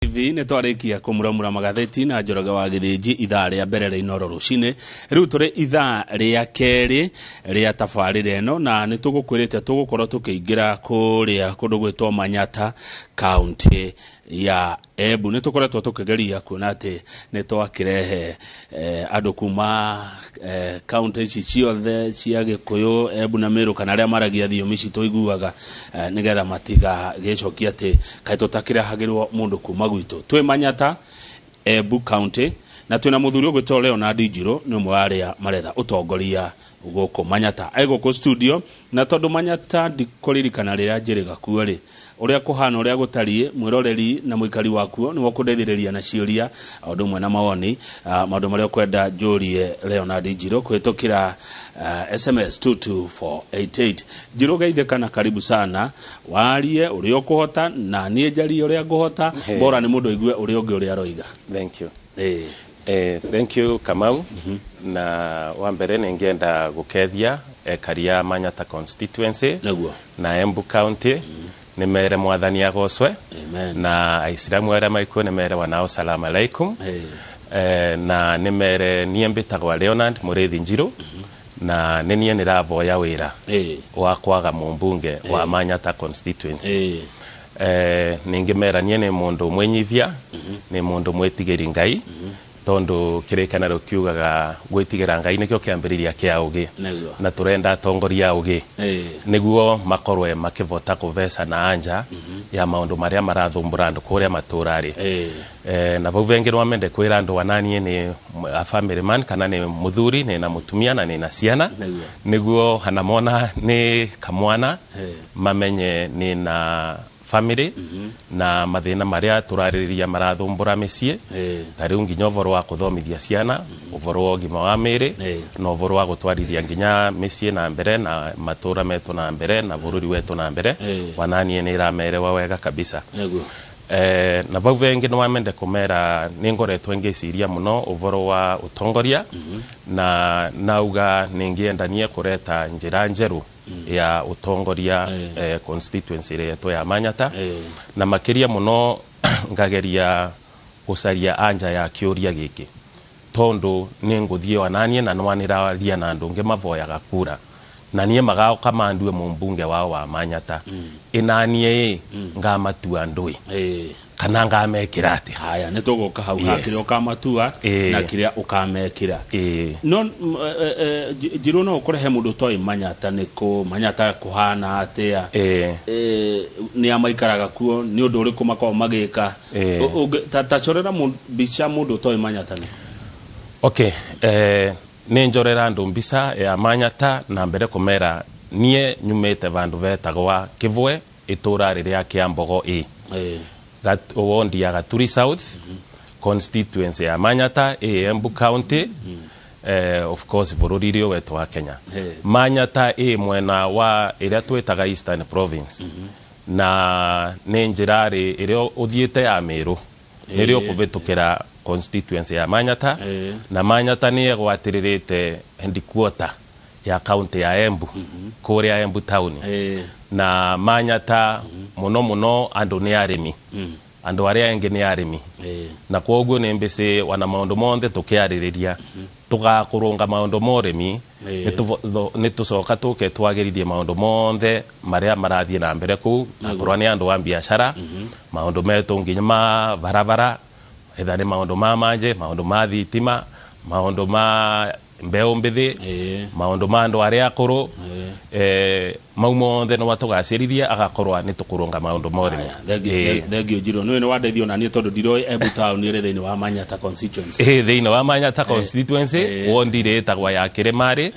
TV nĩ twarĩkia kũmuramura magathĩti na Njoroge wa Gĩthĩnji ithaa rĩa mbere rĩa Inooro rũcinĩ. Rĩu tũrĩ ithaa rĩa kerĩ rĩa tabarĩra ĩno, na nĩ tũgũkwĩrĩte tũgũkorwo tũkĩingĩra kũrĩa kũndũ gwĩtwo Manyata, kaunti ya Embu. Nĩ tũkoretwo tũkĩgeria kuona atĩ nĩ twakĩrehe andũ kuma kaunti ici ciothe cia Gĩkũyũ, Embu na Meru, kana arĩa maragia thiomi ici tũiguaga, nĩgetha matigagĩcokie atĩ kaĩ tũtakĩrehagĩrwo mũndũ kuma gwitũ. Twĩ Manyata, Embu County, na twĩna mũthuri ũgwĩtwo Leonard Njirũ, nĩ ũmwe wa arĩa maretha ũtongoria gũkũ Manyata. Ai gũkũ studio, na tondũ Manyata ndikũririkana rĩrĩa njĩrĩga kuo rĩ, ũrĩa kũhana, ũrĩa gũtariĩ, mwĩroreri na mũikari wakuo nĩwe ũkũndeithĩrĩria na ciũria o ũndũ ũmwe na mawoni, maũndũ marĩa ũkwenda njũrie Leonard Njirũ kũhĩtũkĩra SMS 22488. Njirũ, geithĩka na karibu sana, warie ũrĩa ũkũhota na niĩ njarie ũrĩa ngũhota. Bora nĩ mũndũ aigue ũrĩa ũngĩ ũrĩa aroiga. Thank you. Ĩĩ. Thank you, Kamau. Na wa mbere nĩ ngĩenda gũkethia ekari a Manyata constituency na Embu County, nĩ mere Mwathani agocwe. Amen. Na Aisilamu arĩa maikuo nĩ mere wanao salamu alaikum. Na nĩ mere niĩ mbĩtagwa Leonard Mũrĩthi Njirũ, na nĩ niĩ nĩravoya wĩra wa kwaga mũmbunge wa Manyata constituency. Ningĩ mera niĩ nĩ mũndũ mwĩnyithia, nĩ mũndũ mwĩtigĩri Ngai, tondũ kĩrĩkanĩro kiugaga gwĩtigĩra Ngai nĩkĩo kĩambĩrĩria kĩa ũgĩ. Na tũrenda atongoria a ũgĩ nĩguo makorwe makĩvota kũveca na anja ya maũndũ marĩa marathumbũra andũ kũrĩa matũra-rĩ. Na vau vengĩ nwamende kwĩra andũ ananie nĩ a family man, kana nĩ mũthuri, nĩ na mũtumia na nĩ na ciana, nĩguo hanamona nĩ kamwana mamenye nĩ na family na mathĩna marĩa tũrarĩrĩria marathumbũra mĩciĩ, ta rĩu nginya ũboro wa kũthomithia ciana, ũboro wa ũgima wa mĩĩrĩ, na ũboro wa gũtwarithia nginya mĩciĩ na mbere na matũra metũ na mbere na bũrũri wetũ na mbere. Wananie nĩ iramerewa wega kabisa. Na vau vengi nĩwamende kũmera nĩ ngoretwo ngĩciria mũno ũboro wa ũtongoria, na nauga nĩngĩendanie kũreta njĩra njerũ ya ũtongoria constituency ĩrĩa yetu ya Manyata, na makĩria mũno ngageria gũcaria anja ya kĩũria gĩkĩ, tondũ nĩ ngũthiĩ wananie na nĩwanĩraria na andũ ngĩmavoyaga kura na niĩ magaoka mandue mũmbunge wao wa Manyata, ĩnanie ĩ ngamatua ndũĩ kana ngamekĩra atĩa? Haya, nĩ tũgũka hau ha kĩrĩa ũkamatua na kĩrĩa ũkamekĩra. No Njirũ, no ũkũrehe mũndũ ũtoĩ Manyata nĩ kũ, Manyata kũhana atĩa, nĩ a maikaraga kuo, nĩ ũndũ ũrĩkũ makoragwo magĩka? Ta corera mbica mũndũ ũtoĩ Manyata nĩ Okay, nĩ njorera andũ mbica ya Manyata na mbere kũmera niĩ nyumĩte vandũ vetagwa Kĩvwe, itũra rĩrĩa Kĩambogo ĩ wondi ya Gaturi South, constituency ya Manyata ĩ Embu County, of course bũrũri ũrĩa wetũ wa Kenya. Manyata ĩ mwena wa ĩrĩa twĩtaga Eastern Province, na nĩ njĩra rĩ ĩrĩa ũthiĩte ya Mĩrũ, nĩrĩo kũvĩtũkĩra constituency ya Manyata. Na Manyata nĩ ĩgwatĩrĩrĩte headquarter ya county ya Embu kũrĩa Embu town. Na Manyata mũno mũno andũ nĩ arĩmi, andũ arĩa angĩ nĩ arĩmi, na kwoguo nĩ mbĩcĩ wana maũndũ monthe tũkĩarĩrĩria tũgakũrũnga maũndũ ma ũrĩmi. Nĩ tũcoka tũke twagĩrithie maũndũ monthe marĩa marathiĩ na mbere kũu, akorwo nĩ andũ a biacara, maũndũ metũ nginya ma barabara, etha nĩ maũndũ ma manje, maũndũ ma thitima, maũndũ ma mbeũ mbĩthĩ, maũndũ ma andũ arĩa akũrũ, mau monthe nĩ watũgacĩrithia agakorwo nĩ tũkũrũnga maũndũ ma ũrĩmi. Thengio Njirũ, nĩ wandeithio na niĩ tondũ ndiroĩ Embu town ĩrĩ thĩinĩ wa Manyata constituency. Ĩ thĩinĩ wa Manyata constituency, wondi ĩtagwa ya Kĩrĩmarĩ,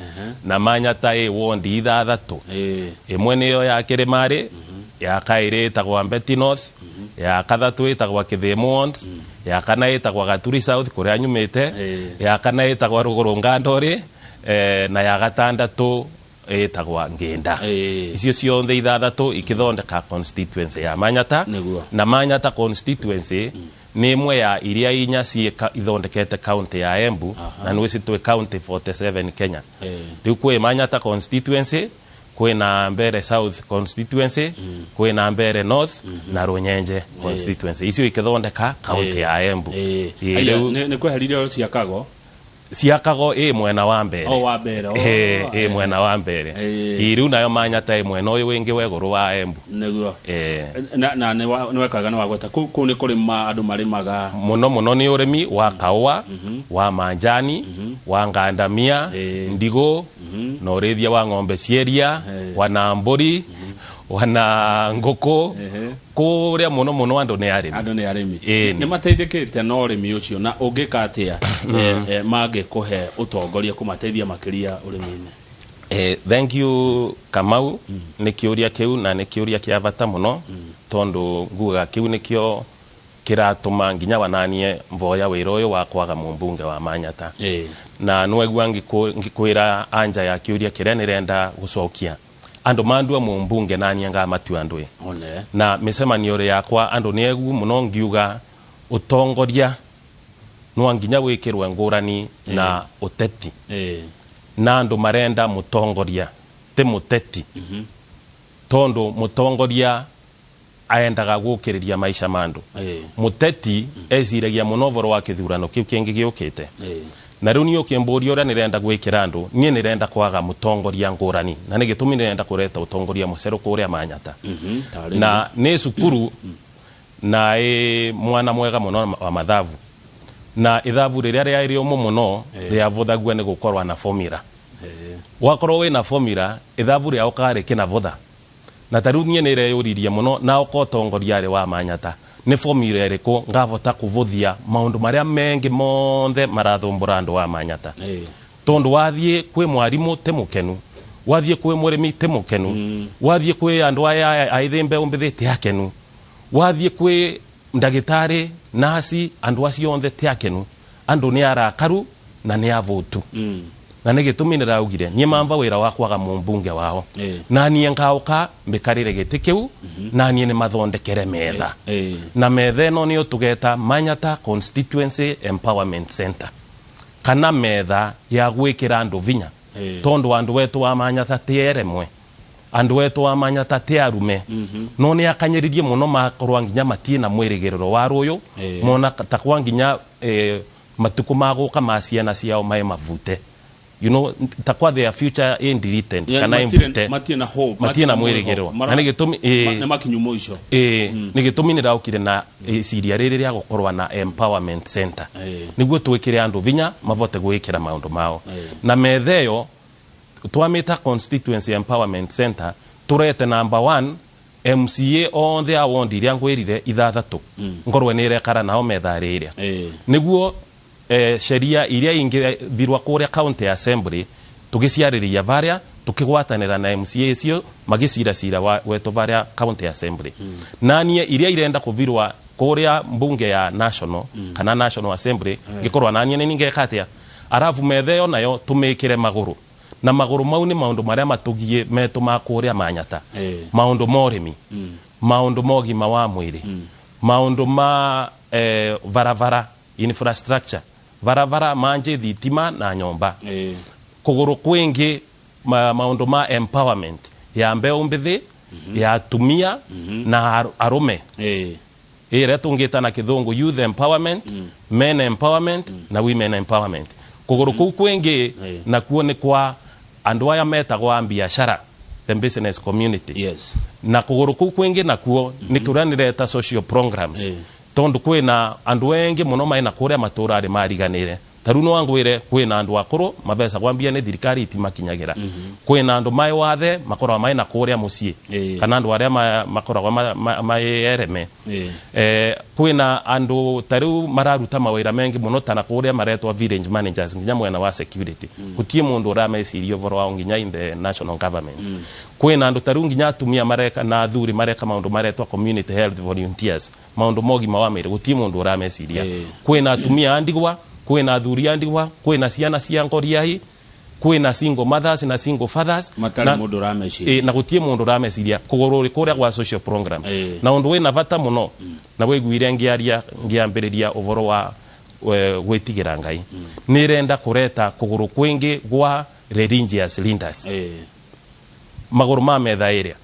na Manyata ĩ wondi ithathatũ. Ĩmwe nĩyo ya Kĩrĩmarĩ, ya kaĩrĩ ĩtagwa Mbeti North, ya kathatũ ĩtagwa Kĩthĩmũ ward, ya kana ĩtagwa Gaturi South kũrĩa nyumĩte, ya kana ĩtagwa Rũgũrũ Ngandorĩ, na ya gatandatũ ĩtagwa Ngĩnda. Icio ciothe ithathatũ ikĩthondeka constituency ya Manyata. Na Manyata constituency nĩ ĩmwe ya iria inya ciĩ ithondekete county ya Embu, na nĩ twĩ county 47 Kenya. Rĩu kwĩ Manyata constituency, Kwina Mbere South constituency, kwina Mbere North na Runyenje constituency. Icio ikithondeka county ya Embu. Ni kweheririo ciakago? Ciakago ĩ mwena wa Mbere. O wa Mbere. Ĩ mwena wa Mbere. Riu nayo Manyata ĩ mwena ũyũ wĩngĩ wegũrũ wa Embu. Nĩguo. Na nĩ wekaga nĩ wagweta kũu nĩ kũrĩma andũ marĩmaga mũno mũno nĩ ũrĩmi wa kaũa, wa manjani, wa ngandamia, ndigo, na ũrĩithia wa ng'ombe cieria, wana mbũri, wana ngũkũ. Kũrĩa mũno mũno andũ nĩ arĩmi. Andũ nĩ arĩmi. Nĩ mateithĩkĩte na ũrĩmi ũcio na ũngĩka atĩa mangĩkũhe ũtongoria kũmateithia makĩria ũrĩmi-inĩ? Thank you Kamau. Nĩ kĩũria kĩu na nĩ kĩũria kĩa bata mũno tondũ ngugaga kĩu nĩkĩo kĩratũma nginya wananie mvoya wĩra ũyũ wa kwaga mũmbunge wa Manyata. Na nĩwaigua ngĩkwĩra anja ya kĩũria kĩrĩa nĩrenda gũcokia. Andu mandua mumbunge nanie ngamatua andu. Na micemanio yakwa andu niegu muno ngiuga utongoria no nginya wikirwe ngurani na uteti. Na andu marenda mutongoria ti muteti. Tondu mutongoria aendaga gukiriria maisha mandu. Muteti eciragia muno uvoro wa kithurano kiu kingi giukite. Na riu ni ukimburia uria nirenda gwikira andu, nie nirenda kwaga mutongoria ngurani na ni gitumi nirenda kureta utongoria muceru kuria Manyata. Na ni cukuru na mwana mwega muno wa mathabu na ithabu riria riari umu muno riavuthagua ni gukorwa na formula. Wakorwo wina formula ithabu ria ukari kinavutha. Na tariu nie nireyuririe muno na ukotongoria ari wa Manyata ni formula iriku ngavota kuvuthia maundu maria mengi monthe marathumbura andu wa Manyata. Tondu wathie kwi mwarimu ti mukenu, wathie kwi murimi ti mukenu, wathie kwi andu aya aithi mbeu mbithi ti akenu, wathie kwi ndagitari nasi andu acio onthe ti akenu. Andu ni arakaru na ni avutu. Na nĩ gĩtũmi nĩraugire niĩ mamba wĩra wa kwaga mũmbunge wao. Na niĩ ngauka mbikarĩre gĩtĩ kĩu na niĩ nĩmathondekere metha. Na metha ĩno nĩyo tũgeta Manyata Constituency Empowerment Center kana metha ya gwĩkĩra andũ vinya. Tondũ andũ wetu wa Manyata ti eremwe, andũ wetu wa Manyata ti arume. No nĩ akanyĩrĩrie mũno makorwa nginya matie na mwĩrĩgĩrĩro wa rũyũ mona ta kwa nginya matuko magũka ma ciana ciao mae mavute. You know, takwa their future in deleted kana imvute matie na hope, matie na mwirigirwo. Na nigitumi ni makinyu mwisho nigitumi niraukire na ciria riri ria gukorwa na empowerment center niguo twikire andu vinya mavote gwikira maundu mao. Na metheyo twamita constituency empowerment center turete number 1 MCA on the award iria ngwirire ithathatu ngorwe nirekara nao metha riria niguo sheria iria ingithirwa kuria county assembly tugiciarĩria varia tukigwatanĩra na MCA cio magicira cira wetu varia county assembly. Na nie iria irenda kuvirwa kuria mbunge ya national kana national assembly ngikorwa na nie ningeka atia arafu metheo nayo tumikire maguru na maguru mau ni maundu maria matugie metu ma kuria Manyata. Maundu ma urimi, maundu ma ugima wa mwiri, maundu ma varavara infrastructure, varavara manje thitima na nyomba. Kuguru kwingi maundu ma empowerment ya mbeu mbithi, ya atumia na arume. Ira tungita na kithungu youth empowerment, men empowerment na women empowerment. Kuguru kuu kwingi na kuo ni kwa andu aya metagwo a biashara, the business community. Yes. Na kuguru kuu kwingi na kuo ni turanireta social programs. Tondu kwina andu engi muno maina kuria matura ari mariganire. Taru no angwire kwina andu akuru mabesa kwambia ni thirikari itimakinyagira. Kwina andu mai wathe makorwa maina kuria mucii kana andu aria makoragwo maereme. Kwina andu taru mararuta mawira mengi muno tana kuria maretwa village managers nginya mwena wa security. Gutie mundu urameciria uvoro wao nginya in the national government. Kwina andu taru nginya atumia mareka na athuri mareka maundu maretwa community health volunteers maundu mogima wa miri gutie mundu urameciria. Kwina atumia andigwa, kwina athuri andigwa, kwina ciana cia ngoriai, kwina single mothers na single fathers matari mundu urameciria na gutie mundu urameciria kuguru kuria gwa social programs. Na undu wina bata muno na wiguire ngiaria ngiambiriria uvoro wa gwitigira Ngai nirenda kureta kuguru kwingi gwa religious leaders. Magũrũ ma metha ĩrĩa.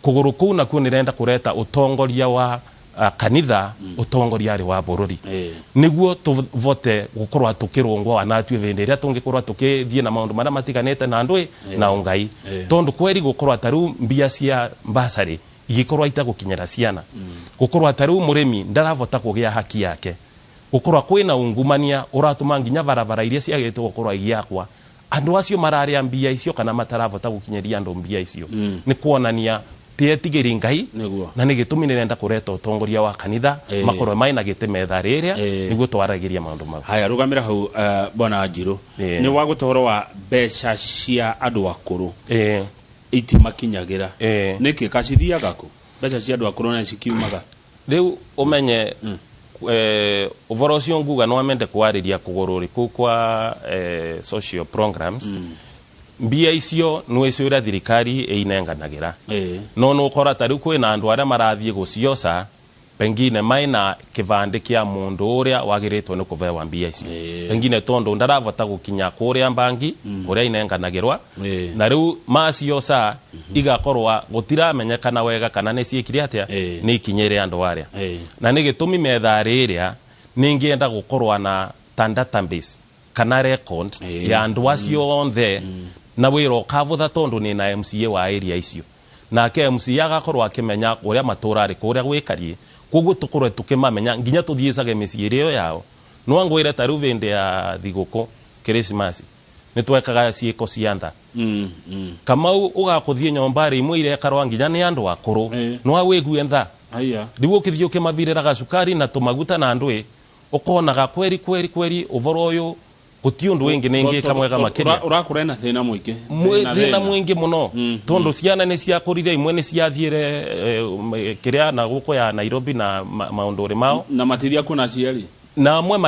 Kũgũrũ kũu nakuo nĩrenda kũreta ũtongoria wa kanitha, ũtongoria arĩ wa bũrũri. Nĩguo tũvote gũkorwo tũkĩrũngwo anatue hĩndĩ ĩrĩa tũngĩkorwo tũkĩthiĩ na maũndũ marĩa matiganĩte na andũ na ũngai. Tondũ kweri gũkorwo ta rĩu mbia cia mbasarĩ igĩkorwo itagũkinyĩra ciana. Gũkorwo ta rĩu mũrĩmi ndaravota kũgĩa haki yake. Gũkorwo kwĩna ungumania ũratũma nginya barabara iria ciagĩrĩtwo gũkorwo igĩakwa andũ acio mararĩa mbia icio kana mataravota gũkinyĩria andũ mbia icio. Nĩ kuonania tietigĩri Ngai na nĩ gĩtũmi nĩrenda kũreta ũtongoria wa kanitha makorwo maina gĩtĩ metha rĩrĩa nĩguo twaragĩria maũndũ mau. Haya, rũgamĩra hau bwana Njirũ. Nĩ wagũta ũhoro wa mbeca cia andũ akũrũ itimakinyagĩra. Nĩkĩ kacithiaga kũ? Mbeca cia andũ akũrũ na cikiumaga. Rĩu ũmenye ũhoro ũcio nguga no amende kwarĩria kũgũrũ kũu kwa social programs. Mbia icio nĩ icio ũrĩa thirikari ĩinenganagĩra. No nũkora ta rĩu kwĩna andũ arĩa marathiĩ gũcioca pengine maina kĩbandĩ kĩa mũndũ ũrĩa wagĩrĩtwo nĩ kũbewa mbia icio. Pengine tondũ ndaravota gũkinya kũrĩa bangi kũrĩa inenganagĩrwa. Na rĩu macioca igakorwa gũtiramenyekana wega kana nĩ ciĩkire atĩa nĩ ikinyĩre andũ arĩa. Na nĩ gĩtũmi metha rĩrĩa nĩngĩenda gũkorwa na ta database kana record ya andũ acio onthe na wĩra ũkavũtha tondũ nĩ na MCA wa area icio. Nake MCA agakorwo akĩmenya ũrĩa matũra arĩ kũrĩa gwĩkarie koguo tũkorwe tũkĩmamenya nginya tũthiĩcage mĩciĩ ĩrĩa yao. No ngwĩre ta rĩu hĩndĩ ya thigũkũ Christmas nĩ twekaga ciĩko cia ntha. Kamau ũgakũthiĩ nyũmba rĩ imwe irekarwa nginya nĩ andũ akũrũ no awĩgue ntha. Rĩu ũkĩthiĩ ũkĩmavirĩra gacukari na tũmaguta na andũ ũkonaga kweri kweri kweri ũhoro ũyũ gũti ũndũ wĩngĩ nĩngĩka mwega makĩria. Ũrakũra na thĩna mũingĩ. Thĩna mũingĩ mũno. Tondũ ciana nĩ ciakũrire imwe nĩ ciathiĩre kĩrĩa na gũkũ ya Nairobi na maũndũ ũrĩ mao. Na matithia kuona aciari. Na amwe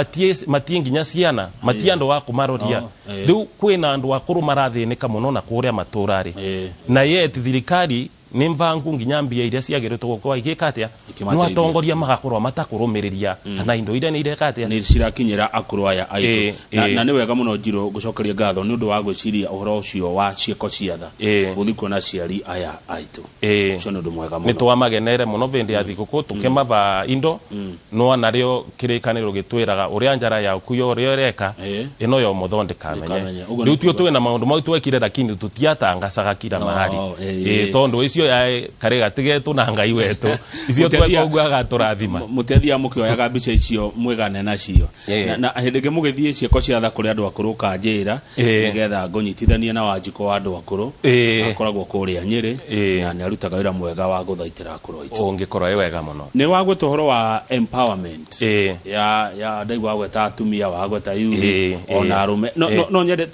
matie nginya ciana, matie andũ a kũmaroria. Rĩu kwĩna andũ akũrũ marathĩnĩka mũno na kũrĩa matũra rĩ. Na yet thirikari nĩ mbangu nginya mbia iria ciagĩrĩtwo gũkorwo igĩka atĩa no atongoria magakorwo matakũrũmĩrĩria kana indo iria nĩ ireka atĩa nĩ cirakinyĩra akũrũ aya aitũ. Na nĩ wega mũno Njirũ gũcokeria ngatho nĩ ũndũ wa gwĩciria ũhoro ũcio wa ciĩko cia tha gũthiĩ kuona aciari aya aitũ. Ũcio nĩ ũndũ mwega mũno. Nĩ twamagenere mũno hĩndĩ ya thigũkũ tũkĩmaba indo no narĩo kĩrĩkanĩro gĩtwĩraga ũrĩa njara yaku yo ũrĩa ĩreka ĩno yo mũtho ndĩkamenye. Rĩu tuo twĩna maũndũ mau twekire lakini tũtiatangacaga kila mahali. Tondũ icio ya kare gatigetu na Ngai wetu icio tweka ũguo agatũrathima. Mũtethia mũkĩoyaga mbica icio mwĩgane nacio. Na hĩndĩ ĩngĩ mũgĩthiĩ ciĩko cia tha kũrĩ andũ akũrũ kanjĩra nĩgetha ngũnyitithanie na Wanjikũ wa andũ akũrũ akoragwo kũrĩa Nyĩrĩ na nĩ arutaga wĩra mwega wa gũthaitĩra akũrũ aitũ. Ũngĩkorwo wĩ wega mũno. Nĩ wagweta ũhoro wa empowerment ya ndaigua wagweta atumia wagweta youth ona arũme. No nyende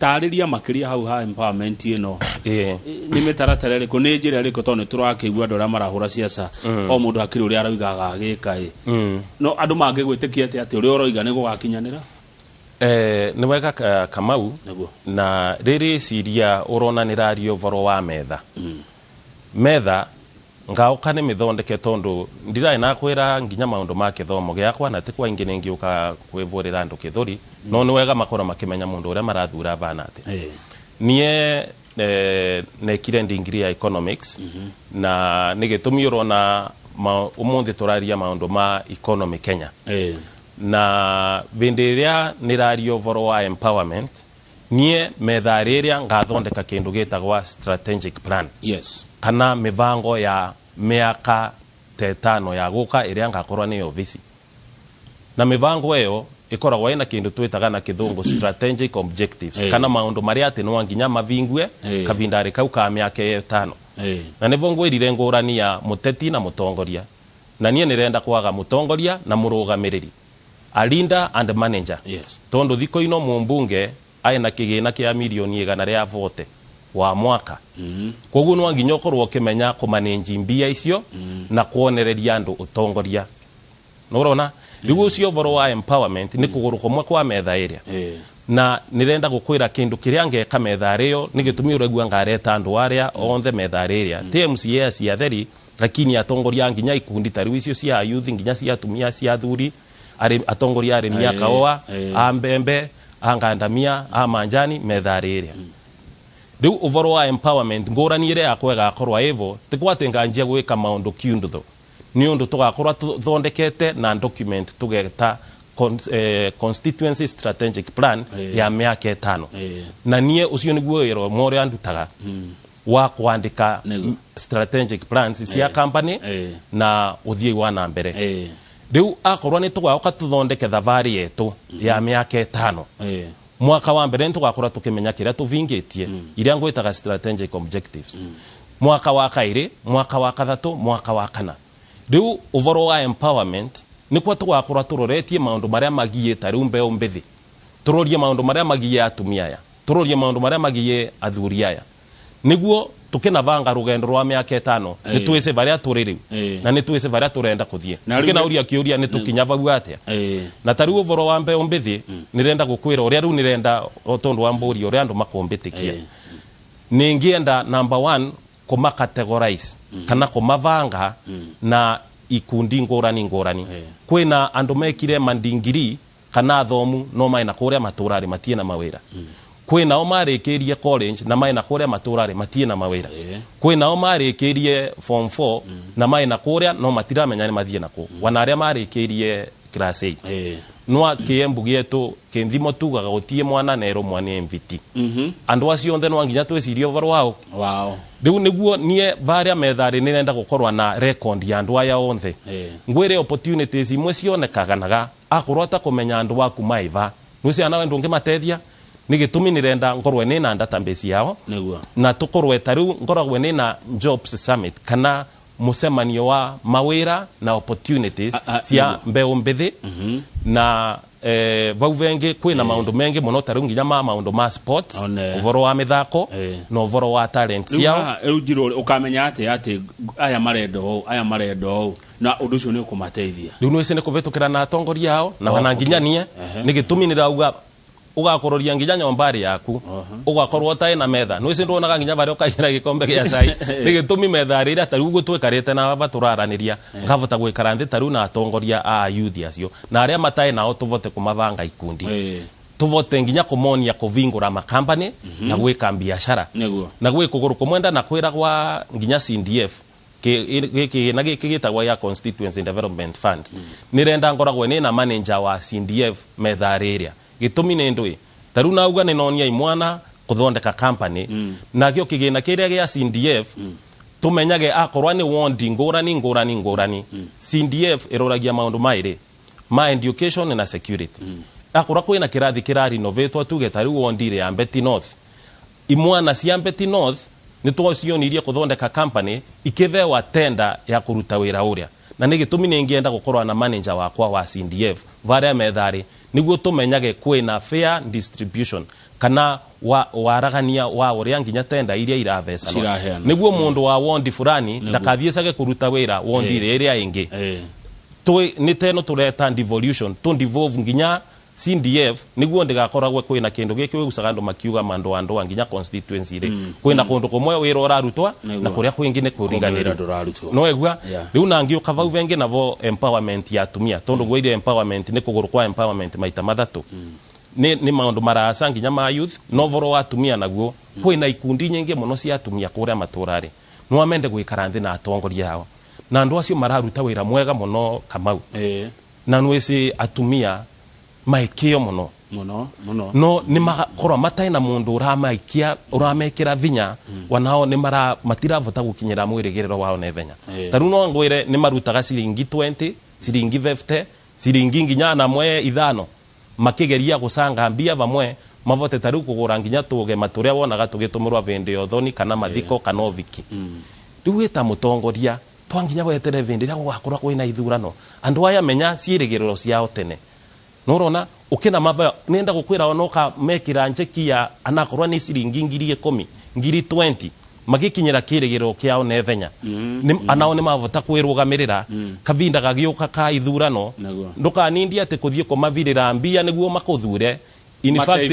tarĩria makĩria hau ha empowerment ĩno. Nĩ mĩtaratara ĩrĩkũ nĩ njĩra ĩrĩkũ tondũ nĩ tũrakĩigua andũ arĩa marahũra ciaca o mũndũ akĩrĩ ũrĩa arauga agagĩka ĩ. No andũ mangĩgwĩtĩkia atĩa atĩ ũrĩa ũroiga nĩ gũgakinyanĩra? Nĩ wega Kamau. Na rĩrĩ ciria ũrona nĩ raria ũhoro wa metha. Metha ngaũka nĩ mĩthondeke tondũ ndirarĩ na kwĩra nginya maũndũ ma kĩthomo gĩakwa na ti kwa ingĩ nĩngĩũka kwĩvũrĩra andũ kĩthũri no nĩ wega makorwo makĩmenya mũndũ ũrĩa marathura bana atĩa. Niĩ nekire degree ya economics na nĩ gĩtũmi ũrona ũmũthĩ tũraria maũndũ ma economy Kenya. Na hĩndĩ ĩrĩa nĩraria ũhoro wa empowerment niĩ metha rĩrĩa ngathondeka kĩndũ gĩtagwa strategic plan. Yes. Kana mĩbango ya mĩaka tetano ya gũka ĩrĩa ngakorwo nĩ obici. Na mĩbango ĩyo ĩkoragwo ĩna kĩndũ twĩtaga na kĩthũngũ strategic objectives kana maũndũ marĩa atĩ no nginya mavingue kavindarĩ kau ka mĩaka ĩtano. Na nĩvo ngwĩrire ngũrani ya mũteti na mũtongoria. Na niĩ nĩrenda kwaga mũtongoria na mũrũgamĩrĩri. A leader and manager. Yes. Tondũ thikũ ino mũmbunge aina kĩgĩna kĩa mirioni 140 wa mwaka. Koguo no nginya ũkorwo ũkĩmenya kũmanage mbia icio na kuonereria andũ ũtongoria. Nũrona? Rĩu ũcio ũhoro wa empowerment nĩ kũgũrũ kũmwe kwa metha ĩrĩa. Na nĩrenda gũkwĩra kĩndũ kĩrĩa ngeka metha ĩyo nĩ gĩtũmi ũraigua ngareta andũ arĩa othe metha ĩrĩa. Ti MCA cia theri lakini atongoria nginya ikundi ta rĩu icio cia youth nginya cia atumia cia athuri atongoria arĩmi a kahũa a mbembe a ngandamia a manjani metha ĩrĩa. Riu uvoro wa empowerment ngurani ire yakwa igakorwa ivo ti gwati nganjia gwika maundu kiundutho ni undu tugakorwa tuthondekete na document tugeta constituency strategic plan ya miaka 5 na nie ucio niguo wira more andutaga wa kwandika strategic plans cia company na uthii wa na mbere. Riu akorwo ni tugaoka tuthondeke thavari yetu ya miaka 5 mwaka wa mbere tugakorwo tukimenya kiria tuvingitie iria ngwitaga strategic objectives mwaka wa kairi, mwaka wa kathatu, mwaka wa kana. Riu uvoro wa empowerment nikwa tugakorwo turoretie maundu maria magiye ta riu mbeu mbithi, turorie maundu maria magiye atumia aya, turorie maundu maria magiye athuri aya, niguo tukinabanga rugendo rwa miaka 5 ni twise baria turi riu na ni twise baria turenda kuthie tukinauria kiuria ni tukinya vau atia. Na tariu uvoro wa mbeu mbithi nirenda gukwira uria riu nirenda tondu wa mburi uria andu makumbitikia ningienda number 1 kuma categorize kana kumavanga na ikundi ngurani ngurani. Kwina andu mekire mandingiri kana athomu no maina kuria maturari matie na mawira. Kwina o marikirie college na maina kuria maturari matie na mawira. Kwina o marikirie form 4 na maina kuria no matiramenya ni mathie nako wana aria marikirie class 8. No kiembu gietu kinthimo tugaga gutie mwana nero mwana MVT. Andu acio onthe no nginya twicirie uvoro wao. Riu niguo nie varia methari nirenda gukorwa na record ya andu aya onthe. Ngwire opportunities imwe cionekaganaga akorwo ta kumenya andu waku maiva nwisi anawe ndungimatethia ni gitumi nirenda ngorwe ni na database yao na tukorwe tariu ngoragwe ni na jobs summit kana mucemanio wa mawira na opportunities cia mbeu mbithi na vau vengi kwina maundu mengi muno tariu nginya ma maundu ma sports uvoro wa mithako na uvoro wa talent ciao. Riu Njiro ukamenya ati ati aya marenda uu aya marenda uu na undu ucio ni ukumateithia. Riu nwisi ni kuvitukira na atongoria ao na wana nginya nie ni gitumi nirauga ugakororia nginya nyombari yaku ugakorwo utai na metha nwisi nduonaga nginya baria ukaira gikombe gia cai ni gitumi metha riria tariu uguo twikarite na baba turaraniria ngavota gwikara nthi tariu na atongoria a youth acio na aria matai nao tuvote kumavanga ikundi tuvote nginya kumonia kuvingura makambani na gwika biashara na gwikuguru kumwenda na kwiragwa nginya CDF giki na giki gitagwa ya Constituency Development Fund. Nirenda ngoragwe ni na manager wa CDF metha riria gitumi ni ndui taru nauga ni nonia imwana kuthondeka company na gio kigina kiria gia CDF tumenyage akorwa ni wondi ngurani ngurani ngurani. CDF iroragia maundu mairi ma education na security. Akorwa kwina kirathi kira renovatwa tuge taru wondi ya Mbeti North, imwana cia Mbeti North ni twocionirie kuthondeka company ikithewa tenda ya kuruta wira uria na ni gitumi ningienda gukorwa na manager wakwa wa CDF varia methari niguo tumenyage kwina fair distribution kana waragania wa uria nginya tenda iria iravecanwo niguo mundu wa wondi fulani ndakathiecage kuruta wira wondi iria ingi. Ni teno tureta devolution tu devolve nginya CDF niguo ndigakoragwe kwina kindu giki wigucaga andu makiuga mandu andu nginya constituency ri kwina kundu kumwe wira urarutwa na kuria kwingi ni kuriganira no egua riu na ngiuka vau vengi navo empowerment ya atumia tondu ngwire empowerment ni kuguru kwa empowerment maita mathatu ni maundu marasa nginya ma youth no voro wa atumia naguo kwina ikundi nyingi muno cia atumia kuria maturari no amende gwikara nthi na atongoria ao na andu acio mararuta wira mwega muno Kamau na nwisi atumia maikio muno muno muno no ni makorwa matai na mundu uramaikia uramekira vinya wanao ni mara matiravota gukinyira mwirigiriro wao nevenya taru no ngwire ni marutaga ciringi 20 ciringi 50 ciringi nginya na mwe ithano makigeria gucanga mbia vamwe mavote taru kugura nginya tuge maturia wonaga tugitumurwa vindi yothoni kana mathiko kana oviki riu wita mutongoria twanginya wetere vindi ria gugakorwa kwina ithurano andu aya menya ciirigiriro ciao tene norona ukina mava nenda gukwira onoka mekira njeki ya anakorwa ni ciringi ngiri 10 ngiri 20 magikinyira kirigiro kiao nevenya anao ni mavota kwirugamirira kavinda gagiuka ka ithurano ndukanindie ati kuthie kumavirira mbia niguo makuthure in fact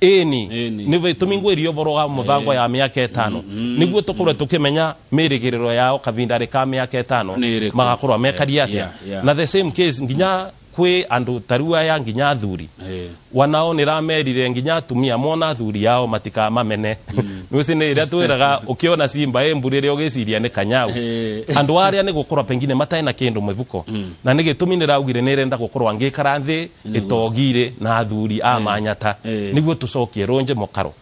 eni ni vitumi ngwirio boro wa muthango ya miaka 5 niguo tukorwe tukimenya mirigiriro yao kavinda rika miaka 5 magakorwa mekaria atia na the same case nginya Kwi andu tarua ya nginya athuri wanao niramerire nginya atumia mona athuri yao matikamamene. Nuci ni iria twiraga ukiona simba emburi ugiciria ni kanyau. Andu aria ni gukorwa pengine matae na kindu mwivuko na ni gitumi niraugire nirenda gukorwa ngikara nthi itogire na athuri a manyata niguo tucokie runje mukaro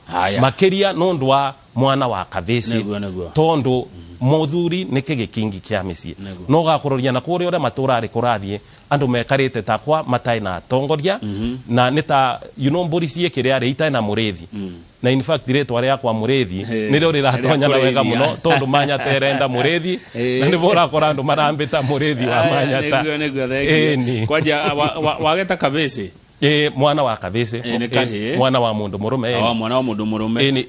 makiria nundu wa mwana wa katheci tondu muthuri ni kigikingi kia micii no gakuroria na kuria uria matura ari kurathie andu mekarite takwa matae na atongoria na ni ta you know mburi cie kiria ari itae na murithi na in fact ritwa riakwa murithi nirio riratonya na wega muno tondu Manyata erenda murithi na nibo urakora andu marambita murithi wa Manyata. Kwanja wageta kabese mwana wa kabese mwana wa mundu murume mwana wa mundu murume ni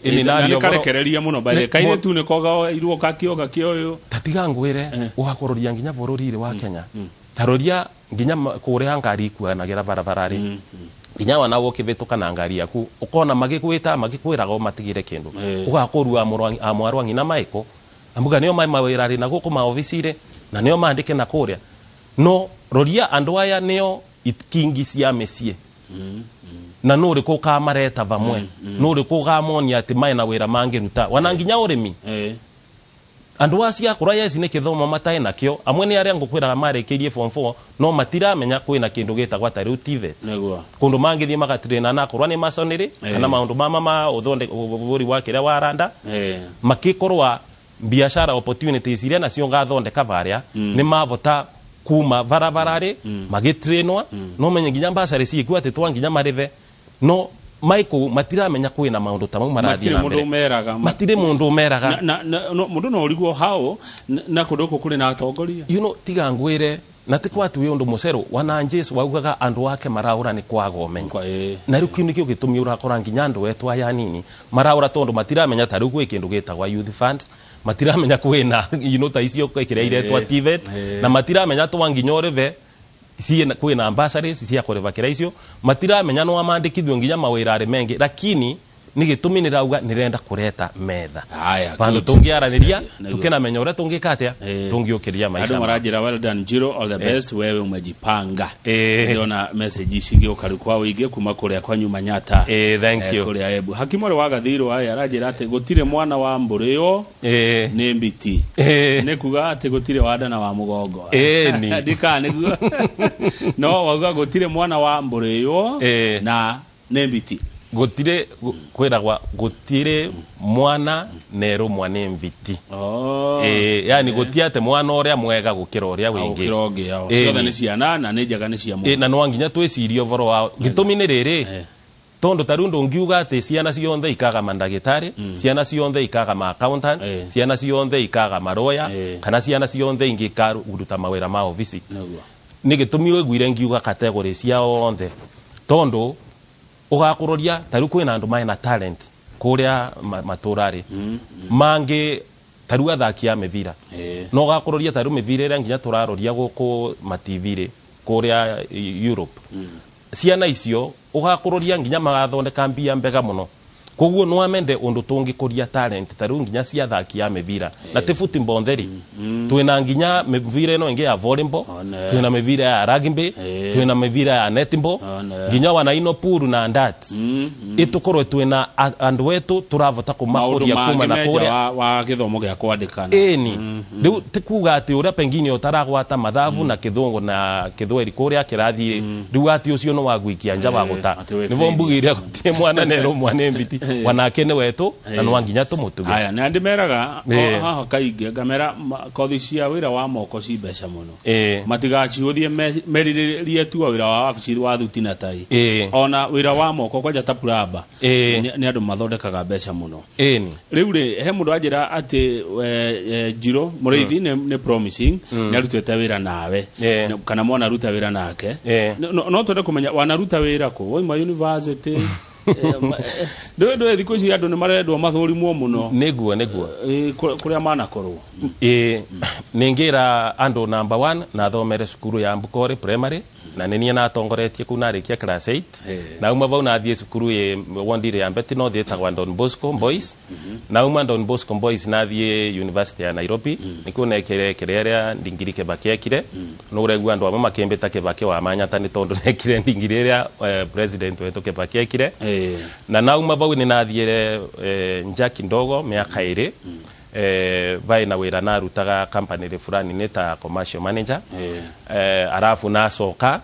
karekereria muno bae kaire tu ni koga irwo kakioga kioyo tatiga ngwire ugakuroria nginya bururi wa Kenya taroria nginya kuria ngari ikuanagira barabara-ri nginya wana wokivituka na ngari yaku ukona magikwita magikwiraga matigire kindu ugakurua amwarwa ngina maiko amuga nio mai mawira ri na guku maofisire na nio mandike na kuria no roria andu aya nio ikingi cia mĩciĩ na nũrĩ kũ kamareta vamwe nũrĩ kũ gamonia atĩ maena wĩra mangĩruta wana nginya ũrĩmi andu acio akũra yeci nĩ kĩthomo mataĩ nakĩo amwe nĩ arĩa ngũkwĩraga marĩkĩirie form 4 no matiramenya kwĩna kĩndũ gĩtagwo ta rĩu TVET kũndũ mangĩthiĩ magatraina na akorwo nĩ masonry kana maũndũ mama ma ũthondeki wa kĩrĩa waranda makĩkorwa biashara opportunities iria nacio ngathondeka varia nĩ mavota kuma barabarari magitrenwa no menye nginya mbasari ciku ati twa nginya marive no maiku matiramenya kwina maundu ta mau marathie na mbere matire mundu meraga na mundu no uriguo hao na kundu kuri na atongoria you know tiga ngwire na ti kwatu undu mucero wana Jesu waugaga andu ake maraura ni kwaga umenyo na riu kiu nikio gitumi urakora nginya andu wetu aya nini maraura tondu matiramenya ta riu gwi kindu gitagwa youth fund matiramenya kwina you know ta icio kiria iretwa TVET na matiramenya twa nginya urive sie kwina ambassadors cia kuriva kira icio matiramenya no amandikithio nginya mawira ari mengi lakini ni gitumi nirauga nirenda kureta metha bandu tungiaraniria tukinamenya uria tungika atia tungiukiria maisha. Andu marajira well done Njiro, all the best wewe umejipanga. Ndiona message ici gioka kwa wigi kuma kuria kwa nyuma Nyata. Thank you kuria Ebu Hakimore wa Gathirwo aya arajira ati gutire mwana wa mburio ni mbiti ni kuga ati gutire wa nda na wa mugongo ndika niguo no wauga gutire mwana wa mburio na ni mbiti gutire kwiragwa gutire mwana nero mwana mviti yani gutia ate mwana uria mwega gukira uria wingi ciothe ni ciana na ni njega ni cia mundu na no nginya twicirie uvoro wa gitumi ni riri tondu ta riu ndungiuga ati ciana cionthe ikaga mandagitari ciana cionthe ikaga ma accountant ciana cionthe ikaga maroya kana ciana cionthe ingi ikaruta mawira ma ofisi ni gitumi wiguire ngiuga category cia onthe tondu ugakuroria ta riu kwina andu maena talent kuria maturari mangi ta riu athaki a mivira no ugakuroria ta riu mivira iria nginya turaroria guku ma TV ri kuria Europe ciana icio ugakuroria nginya magathondeka mbia mbega muno koguo no amende undu tungikuria talent ta riu nginya cia athaki a mivira na ti football theri twina nginya mivira ino ingi ya volleyball twina mivira ya rugby twina mivira ya netball nginya wana ino puru na darts itukorwe twina andu wetu turavota kumakuria kuma na kuria wa githomo gia kwandikana eni riu ti kuga ati uria pengine utaragwata mathabu na kithungu na kithweri kuria kirathi riu ati ucio no wagwikia nja wa guta nivo mbugire gutie mwana nero mwana mbiti wanake ni wetu na no nginya tumutuge aya na ndimeraga haha kaingi ngamera kothi cia wira wa moko ci mbeca muno matigaciuthie meriririe tu wira wa wabici wa thuti na tai ona wira wa moko kwanja ta plumber ni andu mathondekaga mbeca muno riu ri he mundu anjira ati Njiro Muriithi ni promising ni arutite wira nawe kana mwana aruta wira nake no twende kumenya wanaruta wira ku waima university ndo thikũ ici andũ nĩ marendwo mathũrimwo mũno nĩguo nĩguo kũrĩa manakorwo nĩngĩra andũ number 1 na thomere cukuru ya Mbukori primary Na nĩ niĩ natongoretie kuu narĩkia class 8. Nauma vau nathiĩ cukuru ĩ wondire ya Mbeti North ĩtagwa Don Bosco Boys. Nauma Don Bosco Boys nathiĩ University ya Nairobi, nĩkuo nekire kĩrĩa ĩrĩa ndingiri Kibaki ekire. Nĩ ũraigua andũ amwe makĩmbĩta Kibaki wa Manyata nĩ tondũ nekire ndingiri ĩrĩa president wetu Kibaki ekire. Na nauma vau nĩ nathiĩre nja kidogo mĩaka 2, vai na wĩra narutaga company rĩ fulani nĩ ta commercial manager. Arafu nacoka,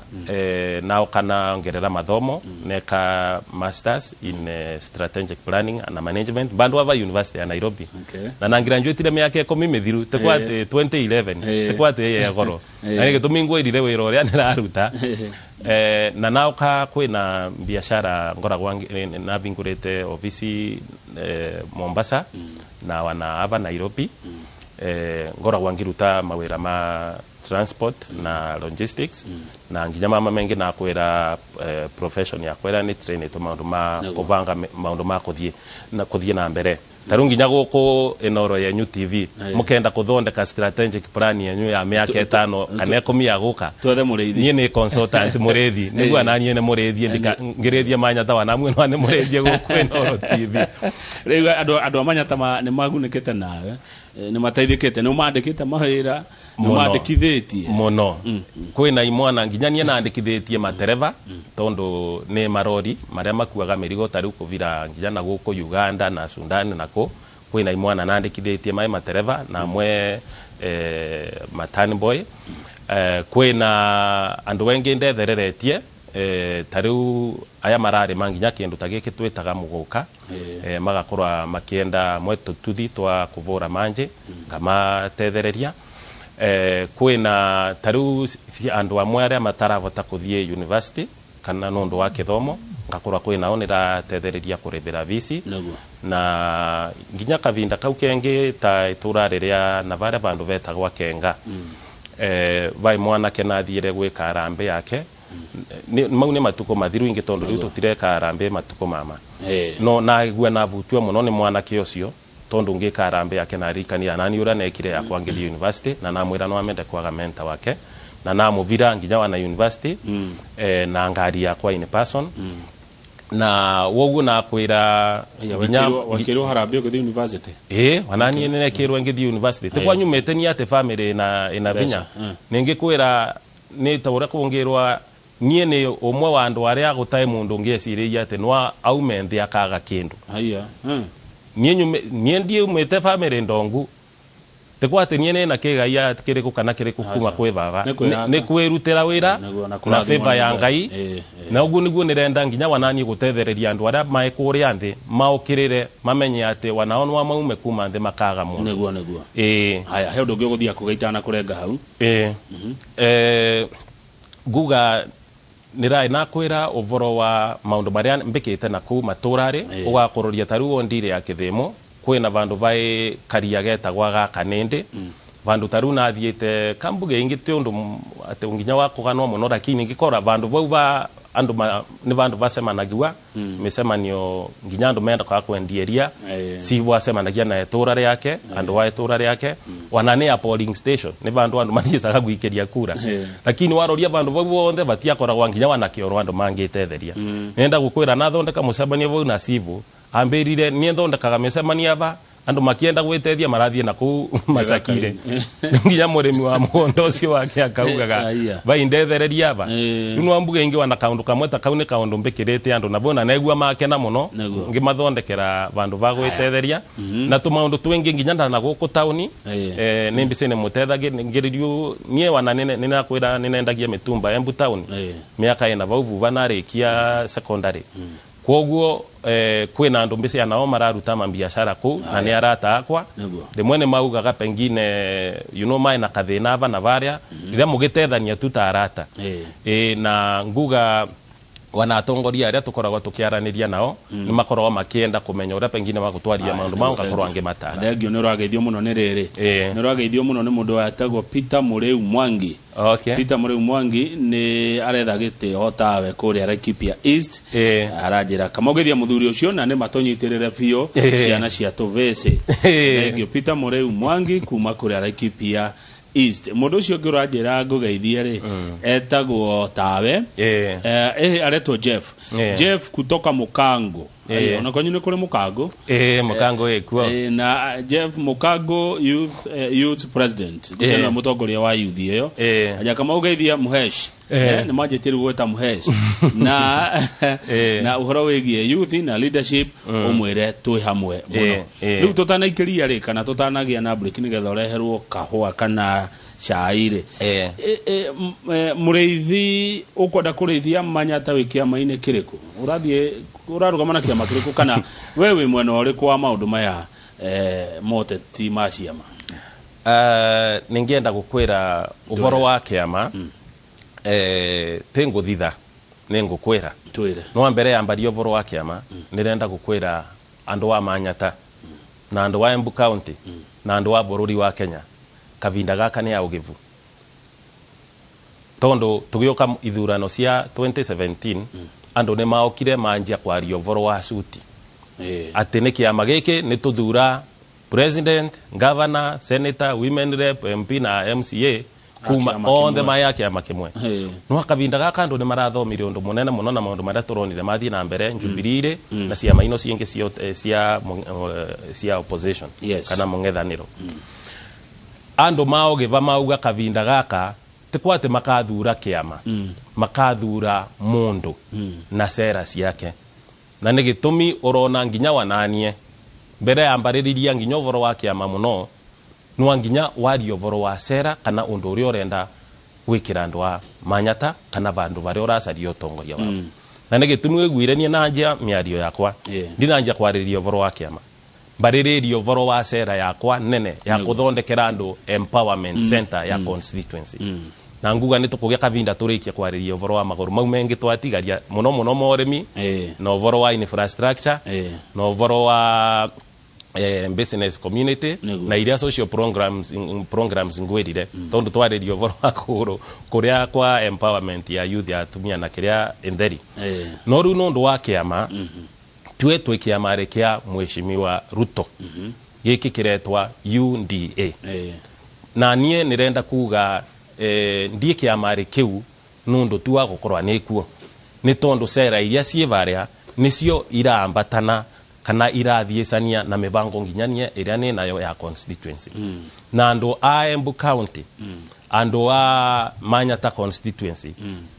naoka naongerera mathomo, neka masters in strategic planning and management bandu ava University ya Nairobi. Na nangraduatire mĩaka 10 mĩthiru, tikwa atĩ 2011, tikwa atĩ ye goro. Na nĩ gĩtũmi ngwĩrire wĩra ũrĩa ndĩraruta. Na naoka kwĩna biashara ngoragwa navingũrĩte ofisi Mombasa na wana ava Nairobi. Ngoragwa ngiruta mawĩra ma transport na logistics, na nginya mama mengi na kwĩra profession yakwa ĩrĩa nĩ trainĩtwo maũndũ ma kũbanga maũndũ ma kũthiĩ na kũthiĩ na mbere. Ta rĩu nginya gũkũ Inooro yenyu TV, mũkenda kũthondeka strategic plan yenyu ya mĩaka 5 kana 10 ya gũka, Twethe mũrĩithi. Niĩ nĩ consultant mũrĩithi, nĩguo ananiĩ nĩ mũrĩithi, ngĩrĩithia Manyata wa namwe no nĩ mũrĩithie gũkũ Inooro TV. Rĩu andũ a Manyata nĩ magunĩkĩte nawe, nĩ mateithĩkĩte, nĩ ũmandĩkĩte mawĩra, nĩ Mũno. ũmandĩkithĩtie. Mũno. Kwĩna imwana nginya niĩ nandĩkithĩtie matereba, tondũ nĩ marori marĩa makuaga mĩrigo ta rĩu kũvira nginya na gũkũ Uganda na Sudan, na kũ kwĩna imwana nandĩkithĩtie mai matereba na amwe matan boy. Kwĩna andũ engĩ ndethereretie, ta rĩu aya mararĩma nginya kĩndũ ta gĩkĩ twĩtaga mũgũka, magakorwa makĩenda mwe tũtuthi twa kũvũra manjĩ, ngamatethereria. Kwĩna ta rĩu andũ amwe arĩa matarahota kũthiĩ university kana nũndũ wa kĩthomo, ngakorwa kwĩnao nĩratethereria kũrĩhĩra visi. Na nginya kavinda kau kengĩ ta itũra rĩrĩa na varĩa vandũ vetagwa Kenga, vai mwanake nathiĩre gwĩka harambee yake. Mau nĩ matukũ mathiru ingĩ, tondũ rĩu tũtireka harambee matukũ mama. No naigua navutio mũno nĩ mwanake ũcio, tondũ ngĩka harambee yake naririkania nani ũrĩa nekire yakwa ngĩthiĩ university, na namwĩra no amende kwaga mentor wake, na namũvira nginya wana university na ngari yakwa in person. Na woguo nakwĩra nginya Wakĩrwo harambee ũgĩthiĩ university? Ĩ, wananiĩ nĩnekĩrwo ngĩthiĩ university. Ti kwa nyumĩte ni atĩ family ĩna vinya. Nĩngĩkwĩra nĩ ta ũrĩa kũngĩrwa niĩ nĩ ũmwe wa andũ arĩa gũtarĩ mũndũ ũngĩecirĩria atĩ no aume nthĩ akaga kĩndũ. Haiya. Niĩ niĩ ndiumĩte family ndongu, tikwa atĩ niĩ nĩna kĩgai kĩrĩkũ kana kĩrĩkũ kuma kwĩ baba. Nĩ kwĩhaka. Nĩ kwĩrutĩra wĩra Nĩguo, na na kũrathimwo favor nĩ ya Ngai. Ngai. Na ũguo nĩguo nĩrenda nginya wananiĩ gũtethereria andũ arĩa mae kũrĩa nthĩ maũkĩrĩre, mamenye atĩ wanao no maume kuma nthĩ makaga mũndũ. Nĩguo, nĩguo. Ĩĩ. Haya, he ũndũ ũngĩ ũgũthiĩ kuga itana kũrenga hau? Ĩĩ. Nguga nĩraĩ nakwĩra ũboro wa maũndũ marĩa mbĩkĩte na kũu matũra-rĩ, ũgakũrũria ta rĩu wondire ya Kĩthĩmo kwĩna vandũ vaĩ karia getagwa ga Kanĩndĩ, vandũ ta rĩu nathiĩte kambuge ingĩ ti ũndũ atĩ nginya wa kũganwo mũno, lakini ngĩkora vandũ vau va andũ nĩ vandũ vacemanagiwa mĩcemanio, nginya andũ mendaga kwendieria. Cibu acemanagia na itũra rĩake, andũ a itũra rĩake, wana nĩ ya polling station, nĩ vandũ andũ mathiĩcaga gwikĩria kura. Lakini waroria vandũ vau wonthe vatiakoragwa nginya wana kĩoro andũ mangĩtetheria. Nenda gũkwĩra nathondeka mũcemanio vau na cibu ambĩrire niĩ thondekaga mĩcemanio ava andũ makienda gwĩteithia marathiĩ na kũu macakire, nginya mũrĩmi wa mũgũnda ũcio wake akaugaga Aya. vai ndethereria ava. Rĩu no mbuge ingĩ wana kaũndũ kamwe ta kau nĩ kaũndũ mbĩkĩrĩte andũ nabo na negua makena mũno ngĩmathondekera vandũ va gwĩtetheria na tũmaũndũ twĩngĩ nginya na gũkũ taũni. Nĩ mbica nĩ mũtethagĩrĩrio niĩ wana nĩnakwĩra nĩnendagia mĩtumba Embu taũni mĩaka ĩna vau vuva narĩkia secondary. Koguo kwĩna andũ mbica nao mararuta mambiacara kũu na nĩ arata akwa. Rĩmwe nĩ maugaga pengine mae na kathĩna ava na varĩa rĩrĩa mũgĩtethania tu ta arata. Na nguga wana atongoria arĩa tũkoragwo tũkĩaranĩria nao nĩ makoragwo makĩenda kũmenya ũrĩa pengine magũtwaria maũndũ mao, ngakorwo ngĩmatara. Thengio, nĩ ũrageithio mũno nĩ rĩrĩ, nĩ ũrageithio mũno nĩ mũndũ wetagwo Peter Mũrĩu Mwangi. Peter Mũrĩu Mwangi nĩ aretha gĩtĩ o tawe kũrĩa Laikipia East. Aranjĩra kamũgeithia mũthuri ũcio na nĩ matũnyitĩrĩre biũ ciana cia tũvĩcĩ. Thengio, Peter Mũrĩu Mwangi kuma kũrĩa Laikipia East. Mundu ucio ũngĩ ũranjĩra ngũgeithie rĩ etagwo tawe, aretwo Jeff. Jeff kutoka Mukango. Ona kwanyu nĩ kũrĩ Mukango? Mukango ĩkuo. Na Jeff Mukango youth, youth president gũcana mũtongoria wa youth ĩyo. Aja kama ũgeithia Muhesh. Nĩ manjĩtie rĩu gwĩta Muhesh na na ũhoro wĩgiĩ youth na leadership, ũmwĩre twĩ hamwe mũno. Rĩu tũtanaikĩria rĩ, kana tũtanagĩa na break nĩgetha ũreherwo kahũa kana cai rĩ, mũrĩithi ũkwenda kũrĩithia Manyata wĩ kĩama-inĩ kĩrĩkũ? Ũrathiĩ ũrarũgama na kĩama kĩrĩkũ, kana we wĩ mwena ũrĩkũ wa maũndũ maya, moteti ma ciama? Ningĩenda gũkwĩra ũhoro wa kĩama, tingũthitha, nĩngũkwĩra. Twĩre. No mbere ya mbaria ũhoro wa kĩama, nĩrenda gũkwĩra andũ a Manyata na andũ a Embu County na andũ a bũrũri wa Kenya, kavinda gaka nĩ aũgĩvu, tondu tugĩũka ithurano cia 2017, andũ nĩ maokire manjia kwaria ũhoro wa suti, atĩ nĩ kĩama gĩkĩ nĩ tũthura president, governor, senator, women rep, MP na MCA kuma kĩama othe kĩmwe. Maya kĩama kĩmwe. No kavinda gaka andũ nĩ marathomire ũndũ mũnene mũno na maũndũ marĩa tũronire mathiĩ na mbere Jubilee na ciama ino ciingĩ cia opposition kana mũng'ethanĩro. Andũ maogĩva mauga kavinda gaka ti kwa atĩ makathura kĩama, makathura mũndũ na sera ciake, na nĩ gĩtũmi ũrona nginya wananie mbere ya mbarĩrĩria nginya ũhoro wa kĩama mũno, no nginya warie ũhoro wa sera kana ũndũ ũrĩa ũrenda gwĩkĩra andũ a Manyata kana vandũ varĩa ũracaria ũtongoria waku, na nĩ gĩtũmi wĩguire niĩ nanjia mĩario yakwa ndinanjia kwarĩrĩria ũhoro wa kĩama, mbarĩrĩria ũhoro wa sera yakwa nene ya kũthondekera andũ empowerment center ya constituency, na nguga nĩ tũkũgĩa kavinda tũrĩkie kwarĩria ũhoro wa magũrũ mau mengĩ twatigaria mũno mũno morĩmi na ũhoro wa infrastructure na ũhoro wa business community na iria social programs ngwĩrire, tondu twarĩria ũhoro wa kũgũrũ kũrĩa kwa empowerment ya youth, ya atumia na kĩrĩa ĩtheri. No rĩu nĩ ũndũ wa kĩama, tue twĩ kĩama rĩ kĩa Mheshimiwa Ruto gĩkĩ kĩretwa UDA, na niĩ nĩrenda kuga ndiĩ kĩama rĩ kĩu nũndũ tu wa gũkorwo nĩkuo, nĩ tondũ sera iria ciĩ varĩa nĩcio iraambatana kana irathiĩcania na mĩbango nginyanie ĩrĩa nĩ nayo ya constituency, na andũ a Embu County, andũ a Manyata constituency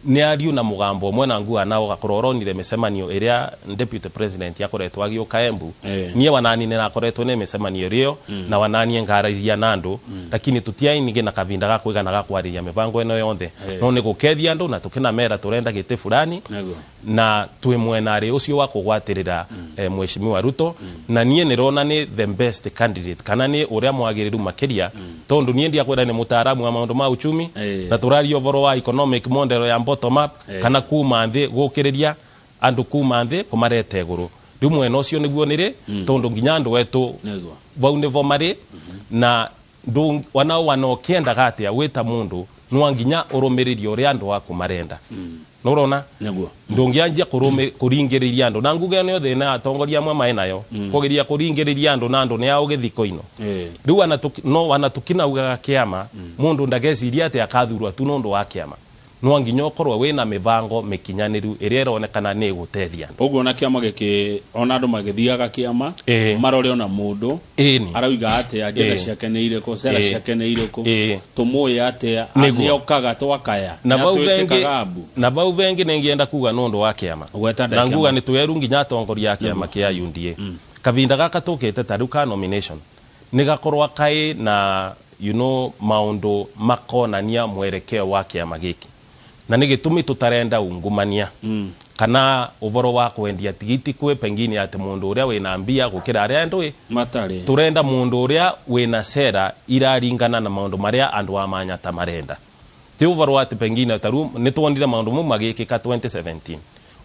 nĩ ariũ na mũgambo ũmwe, na ngua nao gakorwo ũronire mĩcemanio ĩrĩa deputy president akoretwo agĩũka Embu. Niĩ wanani nĩrakoretwo nĩ mĩcemanio ĩrĩo na wananie ngarairia na andũ, lakini tutiainige na kavinda ga kwĩgana ga kwarĩria mĩbango ĩno yonthe, no nĩ gũkethia andũ na tũkĩnamera tũrenda gĩtĩ fulani na twĩ mwenarĩ ũcio wa kũgwatĩrĩra Mheshimiwa Ruto, na niĩ nĩrona nĩ the best candidate kana nĩ ũrĩa mwagĩrĩru makĩria, tondũ niĩ ndiakwĩra nĩ mũtaaramu wa maũndũ ma uchumi na tũraria ũhoro wa economic model ya bottom up kana kuma nthĩ gũkĩrĩria andũ, kuma nthĩ kũmarete igũrũ. Rĩu mwena ũcio nĩguo nĩrĩ, tondũ nginya andũ etũ vau nĩvo marĩ na wanao wana ũkĩendaga atĩa wĩta mũndũ, no nginya ũrũmĩrĩrie ũrĩa andũ aku marenda. Nũrona ndũngĩanjia kũringĩrĩria andũ, na nguge nĩ thĩna atongoria amwe maĩ nayo kũgeria kũringĩrĩria andũ, na andũ nĩ ao gĩthiko ino. Rĩu no wana tũkinaugaga kĩama, mũndũ ndageciria atĩ akathurwo tu nũndũ wa kĩama, no nginya ũkorwo wĩna mĩbango mĩkinyanĩru ĩrĩa ĩronekana nĩ ĩgũteithia andũ. Ũguo na kĩama gĩkĩ, ona andũ magĩthiaga kĩama marore ona mũndũ arauga atĩa, agenda ciake nĩ irĩkũ, sera ciake nĩ irĩkũ, tũmũĩ atĩa, nĩokaga twakaya, na vau vengi nĩatwĩtĩkaga ambu. Na vau vengi nĩngĩenda kuga nũndũ wa kĩama Gweta na ndekĩa nguga nĩ tweru nginya atongoria a kĩama kĩa UDA, kavinda gaka tũkĩte ta rĩu ka nomination nĩ gakorwa kaĩ na maũndũ makonania mwerekeo wa kĩama gĩkĩ, na nĩ gĩtũmi tũtarenda ungumania kana ũhoro wa kwendia tigiti kwĩ pengine atĩ mũndũ ũrĩa wĩna mbia gũkĩra arĩa andũ matarĩ. Tũrenda mũndũ ũrĩa wĩna sera iraringana na maũndũ marĩa andũ a Manyata marenda, ti ũhoro wa atĩ pengine ta rĩu nĩ tuonire maũndũ mau magĩkĩka 2017,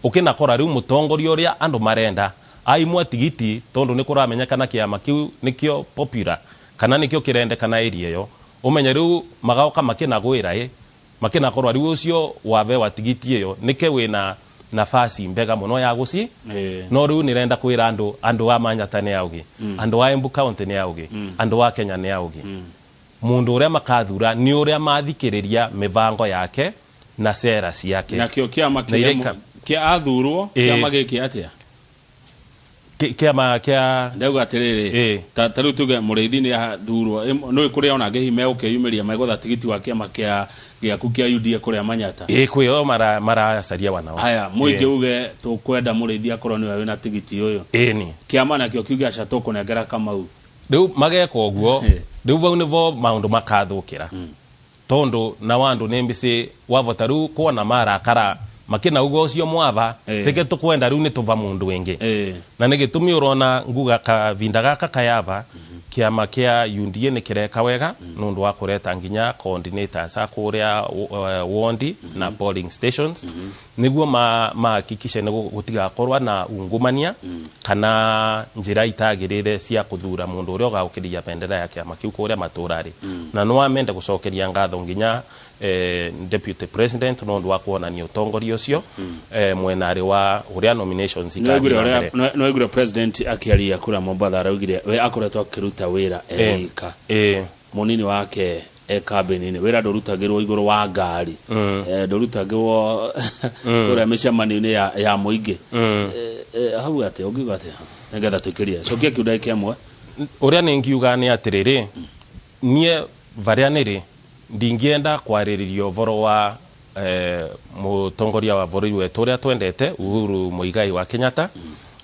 ũkĩnakora rĩu mũtongoria ũrĩa andũ marenda aimwa tigiti tondũ nĩ kũramenyekana kĩama kĩu nĩkĩo popular kana nĩkĩo kĩrendekana area ĩyo, ũmenye rĩu magoka makĩnagwĩra ĩ makĩnakorwa rĩu ũcio wabewa tigiti ĩyo nĩke wĩna nafasi mbega mũno ya gũci. No rĩu nĩrenda kwĩra andũ, andũ a Manyata nĩ aũgĩ, andũ a Embu County nĩ aũgĩ, andũ a Kenya nĩ aũgĩ. Mundu uria makathura ni uria mathikiriria mibango yake na sera ciake. Nakio kiama kia athurwo kiama giki atia? Kiama kia ndauga atiriri ta riu tuge Muriithi ni athurwo no kuria ona ngihi megukiyumiria megotha tigiti wa kiama kia giaku kia UDA kuria Manyata. Kwio maracaria wanao. Aya muingi uge tukwenda Muriithi akorwo niwe wina tigiti uyu. Ni kiama nakio kiuge aca tukunengera Kamau. Riu mageka uguo riu vau nivo maundu makathukira. Tondu na wandu ni mbisi wavota riu kuona marakara makina ugo ucio mwava teke tukwenda riu ni tuva mundu wingi. Na ni gitumi urona nguga kavinda gaka kayava kiama kia UDA ni kireka wega nundu wa kureta nginya coordinators a kuria wondi na polling stations niguo mahakikishe ni gutigakorwa na ungumania kana njira itagirire cia kuthura mundu uria ugaukiriria bendera ya kiama kiu kuria maturari. Na no amende gucokeria ngatho nginya deputy president nundu wa kuonania utongoria ucio mwenari wa uria nominations ikathira. No igure president akiaria kura Mombatha araugire we akoretwo akiruta wira eka munini wake e cabinet wira ndurutagirwo iguru wa ngari ndurutagirwo kuria micemanio-ini ya muingi. Hau atia ungiuga atia nigetha tuikirie cokia kiu ndagika ĩmwe. Uria ningiuga ni atiriri nie varia niri ndingienda kwarĩrĩria ũhoro wa mũtongoria wa bũrũri wetu ũrĩa twendete Uhuru Muigai wa Kenyatta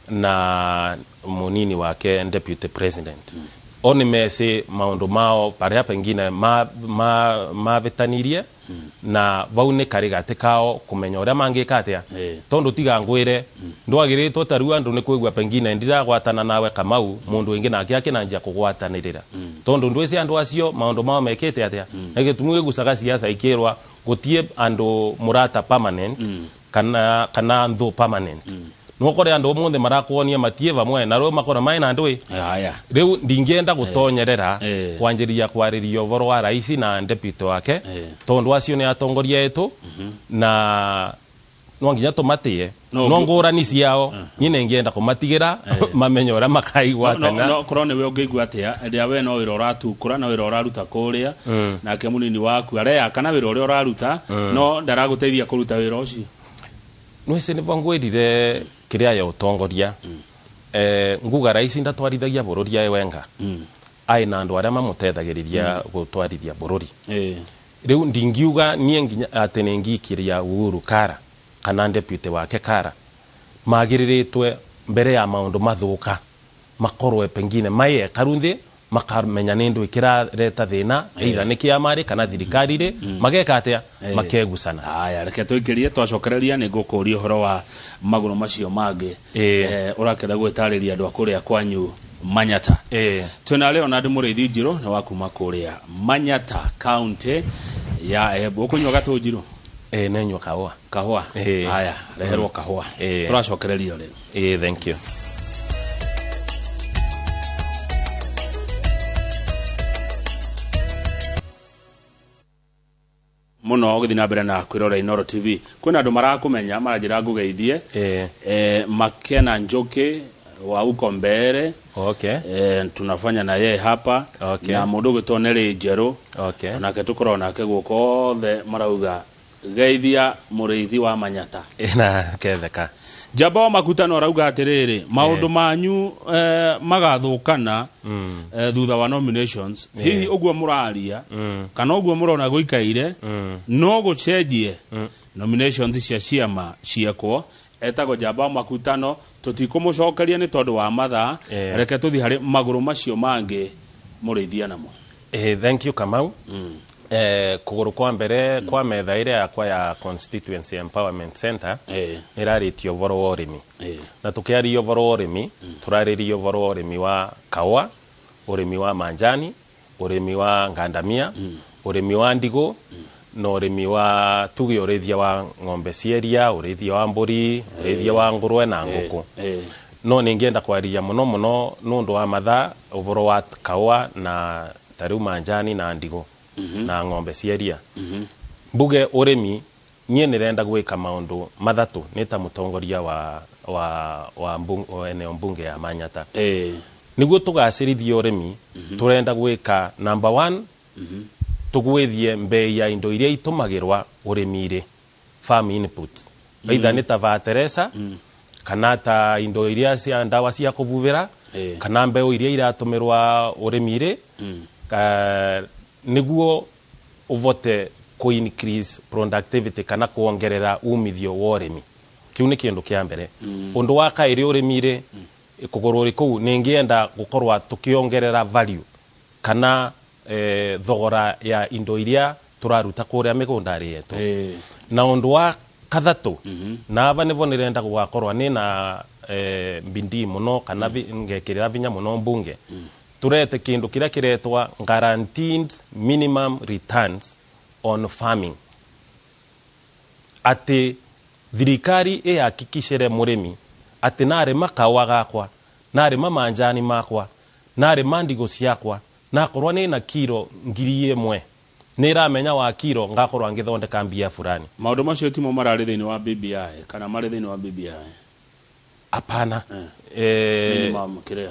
na munini wake deputy president. Oni mesi maundu mao paria pengine mavĩtanirie na vau nĩ karĩ gatĩ kao kũmenya ũrĩa mangĩka atĩa. Tondu tiga ngwĩre ndwagĩrĩtwo ta rĩu andũ nĩ kwĩgua pengine ndiragwatana nawe Kamau mundu wingi nake akĩnanjia kũgwatanĩrĩra. Tondu ndwĩci andũ acio maundu mao mekĩte atĩa. Na gĩtũmi gĩgucaga ciaca ikĩrwa gũtiĩ andũ mũrata permanent kana nthũ permanent. No kore andu munthe marakuonia matie vamwe na riu makora mai na ndui. Haya riu ndingienda gutonyerera kwanjiriria kwariria uvoro wa raisi na deputy wake tondu acio ni atongoria etu na no nginya tumatie no ngurani ciao ni ningienda kumatigira mamenye uria makaigwatana. No korwo niwe ungiigua atia ria we no wira uratukura na wira uraruta kuria nake munini waku areya kana wira uria uraruta no ndaraguteithia kuruta wira ucio. Nwese nivo ngwirire kiria ya utongoria nguga raisi ndatwarithagia bururi ae wenga ai na andu aria mamutethagiriria gutwarithia bururi. Riu ndingiuga nie nginya ati ningikiria Uhuru kara kana deputy wake kara magiriritwe mbere ya maundu mathuka makorwe pengine maye karunthi makamenya ni ndu ikirareta thina either ni kiamari kana thirikari ri mageka atia makegucana. Haya reke tuikirie twacokereria ni ngukuria uhoro wa maguru macio mangi urakenda gwitariria andu akuria kwanyu Manyata. Twina Leonard Muriithi Njiru na wa kuma kuria Manyata county ya Embu. Ukunywa gatu Njiru? Nenywa kahua. Kahua. Haya reherwo kahua. Turacokereria riu. Thank you. Muno ugithi na mbere na kwirora Inooro TV kwina andu marakumenya maranjira ngugeithie Makena Njoki wa uko mbere. Okay. Tunafanya na yeye hapa. Okay. Na mundu gwitwo Neri Njeru. Okay. Nake tukorwo nake guko othe marauga geithia Muriithi wa Manyata. Na ketheka Njamba wa makutano arauga atiriri maundu manyu magathukana thutha wa nominations. Hihi uguo muraria kana uguo murona guikaire no gucenjie nominations cia ciama ciakwo. Etagwo Njamba wa makutano tutikumucokeria ni tondu wa mathaa. Reke tuthi hari maguru macio mangi Muriithia namo. Thank you Kamau. Kuguru kwa mbere kwa metha ire yakwa ya Constituency Empowerment Center irarĩtie ũhoro wa ũrĩmi. Na tukiaria ũhoro wa ũrĩmi turarĩria ũhoro wa ũrĩmi wa kaũa, ũrĩmi wa manjani, ũrĩmi wa ngandamia, ũrĩmi wa ndigũ na ũrĩmi wa tuge ũrĩithia wa ng'ombe cia iria, ũrĩithia wa mbũri, ũrĩithia wa ngũrwe na ngũkũ. No ningĩenda kwaria mũno mũno nũndũ wa mathaa ũhoro wa kaũa na tarĩu manjani na ndigũ na ng'ombe cia iria. Mbuge ũrĩmi niĩ nĩrenda gwĩka maũndũ mathatu nĩ ta mũtongoria wa eneo mbunge ya Manyata. Nĩguo tũgacĩrithie ũrĩmi tũrenda gwĩka number 1 Tugwithie mbei ya indo iria itumagirwa urimiri, farm inputs, either nĩ ta fertilizer kana ta indo iria cia ndawa cia kũbubĩra kana mbeu iria iratumirwa ũrĩmi-rĩ, nĩguo ũvote ku increase productivity kana kuongerera umithio wa ũrĩmi. Kiu nĩ kĩndũ kĩa mbere. Ũndũ wa kaĩrĩ, ũrĩmi-rĩ, kũgũrũ kũu nĩngĩenda gũkorwa tukiongerera value kana thogora ya indo iria tũraruta kũrĩa mĩgũnda-rĩ yetu. Na ũndũ wa kathatũ, na ava nĩvo nĩrenda gũgakorwa nĩna bidii mũno kana ngekĩrĩra vinya mũno mbunge, turete kĩndũ kĩrĩa kĩretwa guaranteed minimum returns on farming, atĩ thirikari ĩhakikicĩre mũrĩmi atĩ narĩma kaũa gakwa, narĩma manjani makwa, narĩma ndigũ ciakwa, nakorwo nĩna kiro 1000, nĩramenya wa kiro ngakorwo ngĩthondeka mbia fulani. Maũndũ macio timo mararĩ thĩinĩ wa BBI kana marĩ thĩinĩ wa BBI? Hapana. Minimum kĩrĩa.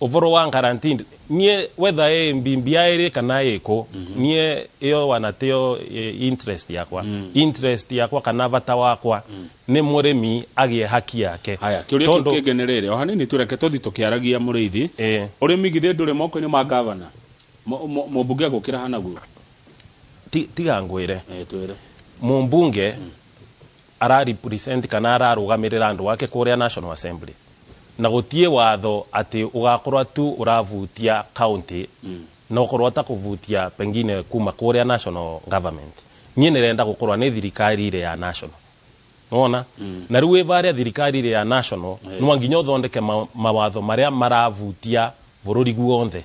Ũvoro wa guaranteed, niĩ whether ĩ BBI rĩ kana ĩkũ, niĩ ĩyo wanatĩo interest yakwa, interest yakwa kana bata wakwa nĩ mũrĩmi agĩe haki yake. Haya, kĩũria kĩu kĩngĩ nĩ rĩrĩ, o hanini tũreke tũthi tũkĩaragia, mũrĩithi. Ũrĩmi githĩ ndũrĩ moko-inĩ ma gavana? Mũmbunge agũkĩra hanaguo? Tiga ngwĩre. Twĩre. Mũmbunge ara represent kana ararũgamĩrĩra andũ ake kũrĩa National Assembly, na gũtiĩ watho atĩ ũgakorwo tu ũravutia county na ũkorwo atakũvutia pengine kuma kũrĩa national government. Niĩ nĩrenda gũkorwo nĩ thirikari ĩrĩ ya national nona, na rĩu wĩ varĩa thirikari ĩrĩ ya national, no nginya ũthondeke mawatho marĩa maravutia bũrũri guonthe,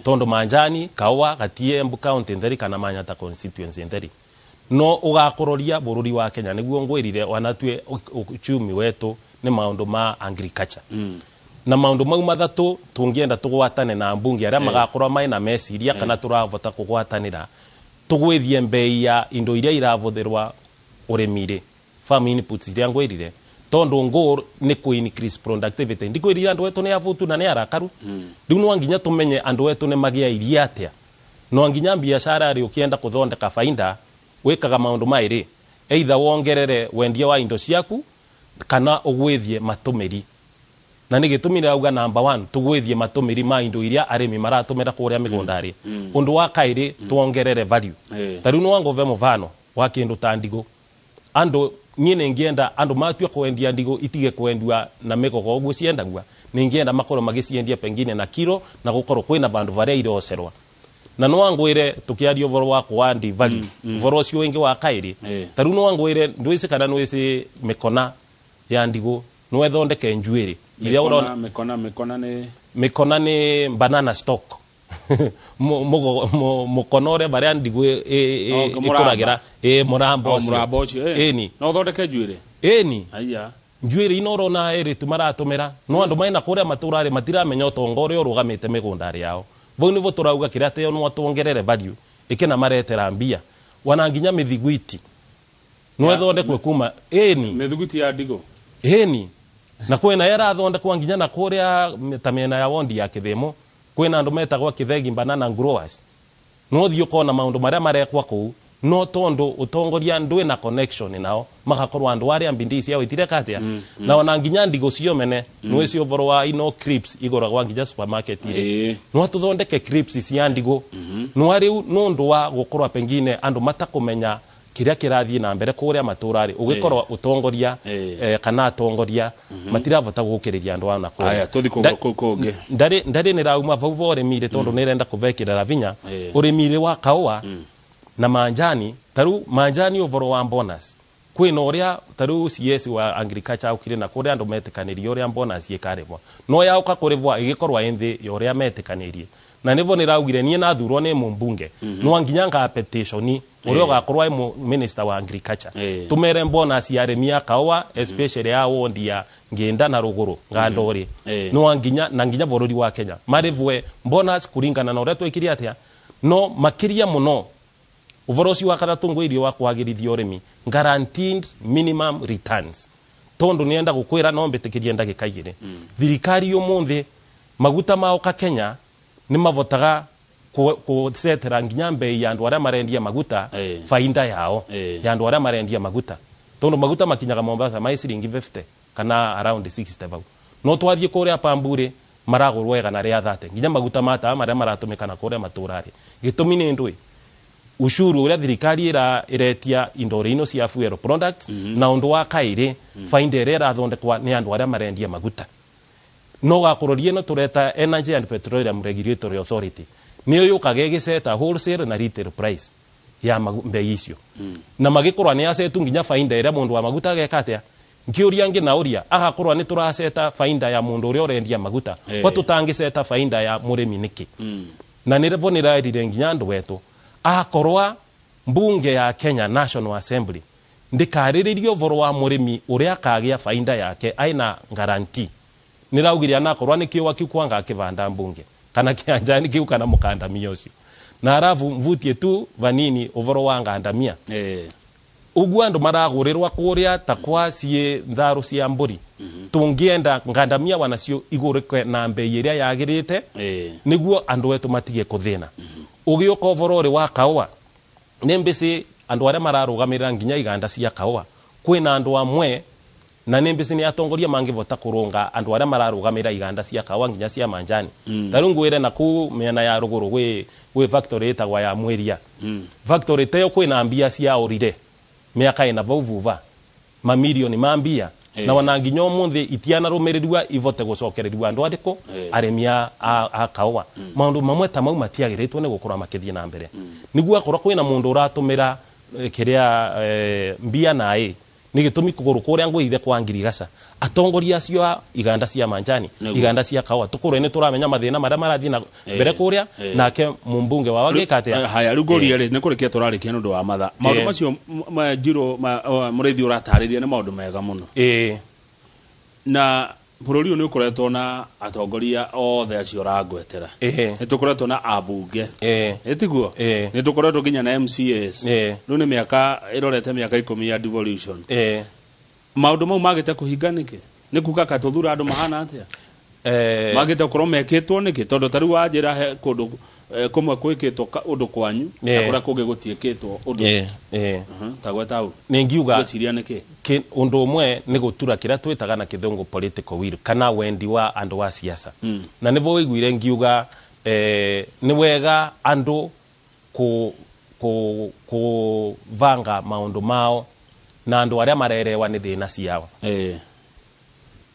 tondu manjani kaũa gatie Embu County ntheri kana Manyata constituency ntheri, no ũgakũroria bũrũri wa Kenya. Nĩguo ngwĩrire wanatue uchumi wetu nĩ maũndũ ma agriculture, na maũndũ mau mathatũ tũngĩenda tũgwatane na mbunge arĩa magakorwo maĩ meciria kana tũravota kũgwatanĩra tũgwĩthie mbei ya indo iria iravũthĩrwa ũrĩmi-rĩ, farm inputs iria ngwĩrire, tondu ngũ nĩ kũ increase productivity. Ndikwĩrire andũ etu nĩ abutu na nĩ arakaru. Rĩu no nginya tũmenye andũ etu nĩ magĩa iria atĩa. No nginya biacara rĩ, ũkĩenda kũthondeka faida wĩkaga maũndũ maĩrĩ, either wongerere wendia wa indo ciaku kana ũgwĩthie matũmĩri, na nĩ gĩtũmi ndĩrauga number one tũgwĩthie matũmĩri ma indo iria arĩmi maratũmĩra kũrĩa mĩgũnda rĩ. Ũndũ wa kaĩrĩ, tuongerere value. Ta rĩu no ngũve mũbano wa kĩndũ ta ndigũ. Andũ, niĩ nĩngĩenda andũ matue kwendia ndigũ itige kwendua na mĩgogo ũguo ciendagua, nĩngĩenda makorwo magĩciendia pengine na kiro na gũkorwo kwĩna vandũ varĩa irocerwa. Na no ngwĩre tũkĩaria ũhoro wa kũandi value, ũhoro ũcio ũngĩ wa kaĩrĩ, ta rĩu no ngwĩre, ndwĩci kana nwĩci mĩkona ya ndigũ no ĩthondeke njuĩrĩ iria ũrona. Mĩkona nĩ? Mĩkona nĩ banana stalk. Mũkono ũrĩa barĩa ndigũ Oh, mũramba. ĩkũragĩra, ĩ mũramba O ũcio. mũramba ũcio. Ĩni. No ũthondeke njuĩrĩ? Ĩni. Aya. Njuĩrĩ ino ũrona ĩrĩtu maratũmĩra, no andũ maina kũrĩa matũra-rĩ matiramenya ũtonga ũrĩa ũrũgamĩte mĩgũnda-rĩ yao. Vau nĩvo tũrauga kĩrĩa atĩ no tuongerere value ĩkĩna maretera mbia, wana nginya mĩthiguiti no ĩthondekwe kuma, ĩni. Mĩthuguti ya ndigũ? Ĩni, na kwĩna ĩrathondekwa nginya na kũrĩa ta mĩena ya wondi ya Kĩthĩmo, kwĩna andũ metagwo Kĩthegi Banana Growers. No thiĩ ũkona maũndũ marĩa marekwa kũu, no tondu utongoria ndwĩ connection nao, magakorwo andũ arĩa mbindi ciao itireka atĩa. Na ona nginya ndigũ cio mene nwĩcio ũhoro wa ino crisps igũragwa nginya supermarket rĩ, no tũthondeke crisps cia ndigũ. No rĩu nũndũ wa gũkorwo pengine andũ matakũmenya kĩrĩa kĩrathiĩ na mbere kũrĩa matũra rĩ, ũgĩkorwo ũtongoria kana atongoria matiravota gũkĩrĩria andũ ao na kũrĩa. Aya, tũthiĩ kũgũrũ kũu kũngĩ. Ndarĩ nĩrauma vau va ũrĩmi-rĩ, tondũ nĩrenda kũvekĩrĩra vinya ũrĩmi-rĩ wa kaũa na manjani. Tarĩu manjani, ũvoro wa bonus, kwĩna ũrĩa tarĩu CS wa agriculture aukire na kũrĩa andũ metĩkanĩrie ũrĩa bonus ĩkarĩvwa, no yaũka kũrĩvwa ĩgĩkorwa ĩ nthĩ ya ũrĩa metĩkanĩrie. Na nĩvo nĩraugire niĩ nathurwo nĩ mũmbunge, no nginya nga petition ũrĩa ũgakorwo ĩ minister wa agriculture, tũmere bonus ya arĩmi a kaũa, especially ya wondi ya Ngĩnda na rũgũrũ ngandorĩ, no nginya na nginya bũrũri wa Kenya marĩvwe bonus kũringana na ũrĩa twĩkire atĩa. No makĩria mũno ũvoro ũcio wa kathatũ ngwĩirie wa kwagĩrithia ũrĩmi, guaranteed minimum returns, tondu nĩenda gũkwĩra no mbĩtĩkĩrie ndagĩka 2. Thirikari ũmũthĩ maguta maoka Kenya nĩ mavotaga Kusetera nginya mbei ya andu aria marendia maguta, faida yao ya andu aria marendia maguta, tondu maguta makinyaga Mombasa mai ciringi 50 kana around 60 bau, no twathie kuria Pamburi maragurwo 130 nginya maguta mata maria maratumika na kuria maturari. Gitumi ni ndui ushuru uria thirikari iretia indo ino cia fuel products, na undu wa kairi faida iria irathondekwa ni andu aria marendia maguta. No gakurorie no tureta Energy and Petroleum Regulatory Authority niyo yukaga igiceta wholesale na retail price ya mbei icio, na magikorwa ni acetu nginya faida iria mundu wa maguta ageka atia. Ngiuria ngi na uria agakorwa ni turaceta faida ya mundu uria urendia maguta, kwa tutangiceta faida ya murimi niki? Na nirevo nirairire nginya andu wetu akorwa mbunge ya Kenya National Assembly ndikariririo uvoro wa murimi uria akagia faida yake aina guarantee. Niraugire anakorwa ni kiwa kikwanga akivanda mbunge kana kianjani kiu kana mukandamia ucio, na arafu mvutie tu vanini uvoro wa ngandamia. Uguo andu maragurirwa kuria ta kwa cie ntharu cia mburi, tungienda ngandamia wanacio igurike na mbei iria yagirite, niguo andu wetu matige kuthina. Ugiuka uvoro uri wa kaua, ni mbici andu aria mararugamirira nginya iganda cia kaua, kwina andu amwe na ni mbici ni atongoria mangivota kurunga andu aria mararugamirira iganda cia kaua nginya cia manjani. Ta riu ngwire na ku miena ya ruguru gwi factory itagwa ya Mwiria. Factory teyo kwina mbia cia urire miaka ina vau vuva mamilioni ma mbia, na wana nginya umuthi itianarumirirwa ivote gucokererwa andu ariko arimi a kaua. Maundu mamwe ta mau matiagiritwo ni gukorwa makithie na mbere, niguo akorwo kwina mundu uratumira kiria mbia nae ni gitumi kuguru kuria ngwire kwa ngirigaca atongoria acio a iganda cia manjani, iganda cia kaua, tukurwe ni turamenya mathina maria marathie na mbere kuria, nake mumbunge wa wagika atia. Haya riu nguria ri ni kurikia turarikia nundu wa matha maundu macio Njiro Muriithi uratariria ni maundu mega muno. Na bururi uyu ni ukoretwo na atongoria othe acio urangwetera, ni tukoretwo na abunge, itiguo ni tukoretwo nginya na MCAs, riu ni miaka irorete miaka 10 ya devolution. Maundu mau magite kuhinga niki? Ni kuga ka tuthura andu mahana atia? Magite gukorwo mekitwo niki? Tondu ta riu wanjira he kundu kumwe gwikitwo undu kwanyu na kuria kungi gutiikitwo undu. Ta gweta hau ni ngiuga gwiciria niki undu umwe ni gutura kiria twitaga na kithungu political will kana wendi wa andu wa siasa. Na nivo wiguire ngiuga ni wega andu ku vanga maundu mao na andu aria marerewa ni thina ciao.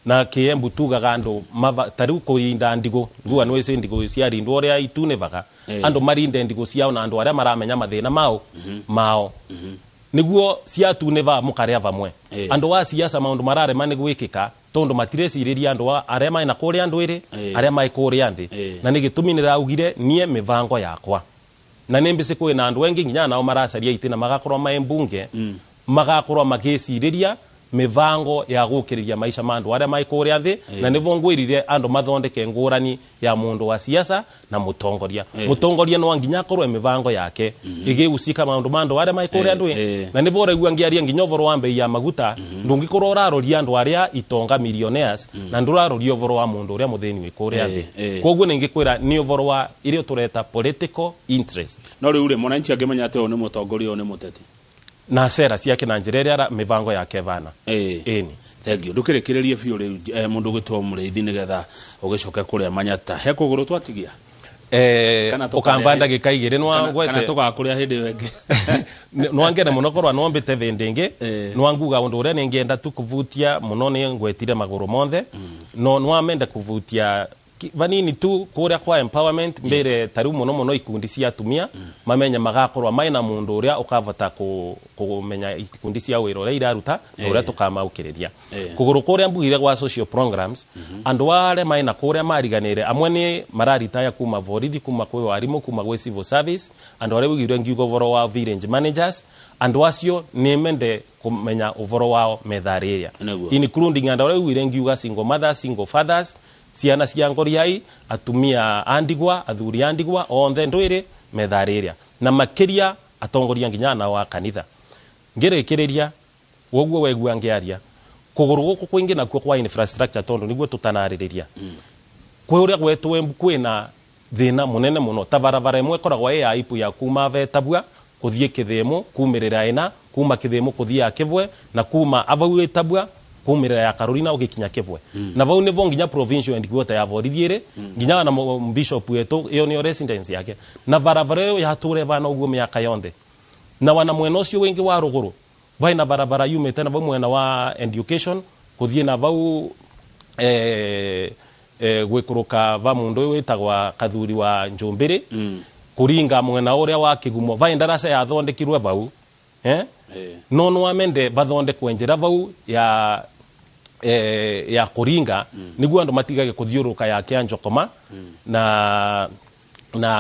Na kiembu tugaga andu tariu kurinda ndigo ngua nwese ndigo ciarindwo uria itunevaga, andu marinde ndigo ciao na andu aria maramenya mathina mao mao niguo ciatuneva mukaria vamwe. Andu wa siasa maundu mararema ni gwikika tondu matireciriria andu aria mai na kuria andu iri aria mai kuria nthi. Na ni gitumi niraugire nie mivango yakwa, na ni mbici kwina andu engi nginya nao maracaria itina magakorwo mai mbunge, magakorwo magiciriria mivango ya gukiriria maisha ma andu aria mai kuria nthi. Na nivo ngwirire andu mathondeke ngurani ya mundu wa siasa na mutongoria. Mutongoria no nginya akorwo mivango yake igigusika maundu ma andu aria mai kuria ndu. Na nivo uraigua ngiaria nginya uvoro wa mbei ya maguta, ndungikorwo uraroria andu aria itonga millionaires, na nduraroria uvoro wa mundu uria muthini wi kuria nthi. Koguo ningikwira ni uvoro wa irio tureta political interest. No riu ri mwananchi angimenya ati uyu ni mutongoria uyu ni muteti na sera ciake na njira iria mivango yake vana. Eni thank you. Ndukirikiririe biu riu mundu gwitwo Muriithi nigetha ugicoke kuria Manyata he kuguru twatigia ukamba ndagika igiri nwangwete kana tugakuria hindi iyo ingi nwangene muno korwa nwombite thindi ingi nwanguga undu uria ningienda tu kuvutia muno ni ngwetire maguru monthe, no nwamende kuvutia vanini tu kuria kwa empowerment mbere tariu muno muno ikundi cia atumia mamenya magakorwa maina mundu uria ukavota kumenya ikundi cia wira uria iraruta na uria tukamaukiriria. Kuguru kuria mbugire gwa social programs, andu aria maina kuria mariganire amwe ni mararitaya kuma borithi, kuma kwi warimu, kuma gwi civil service, andu aria wigire ngiuga uvoro wa village managers, andu acio ni mende kumenya uvoro wao methariria, including andu aria wigire ngiuga single mothers, single fathers, ciana cia ngoriai, atumia andigwa, athuri andigwa, onthe ndwire methariria, na makiria atongoria nginya na wa kanitha. Ngirikiriria woguo wegua ngiaria kuguru guku kwingi nakuo kwa infrastructure tondu niguo tutanaririria. Kwi uria gwetwo kwina Thina munene muno ta barabara imwe ikoragwo ĩ ya ipu ya kuma Vetabua kuthie Kithimu kumirira ina kuma Kithimu kuthie ya Kivwe na kuma avau Itabua kumirira ya Carolina ugikinya Kivwe. Na vau nivo nginya provincial headquarter ya borithi iri nginya na bishop wetu iyo niyo residence yake. Na barabara iyo yature bana uguo miaka yonthe. Na wana mwena ucio wingi wa ruguru vaina barabara yumite na vau mwena wa education kuthie na vau gwikuruka va mundu witagwa Kathuri wa Njumbiri. Kuringa mwena uria wa Kigumo vai ndarasa yathondekirwe vau no no amende bathondekwe njira vau ya ya kuringa. Niguo andu matigage kuthiuruka ya Kianjokoma na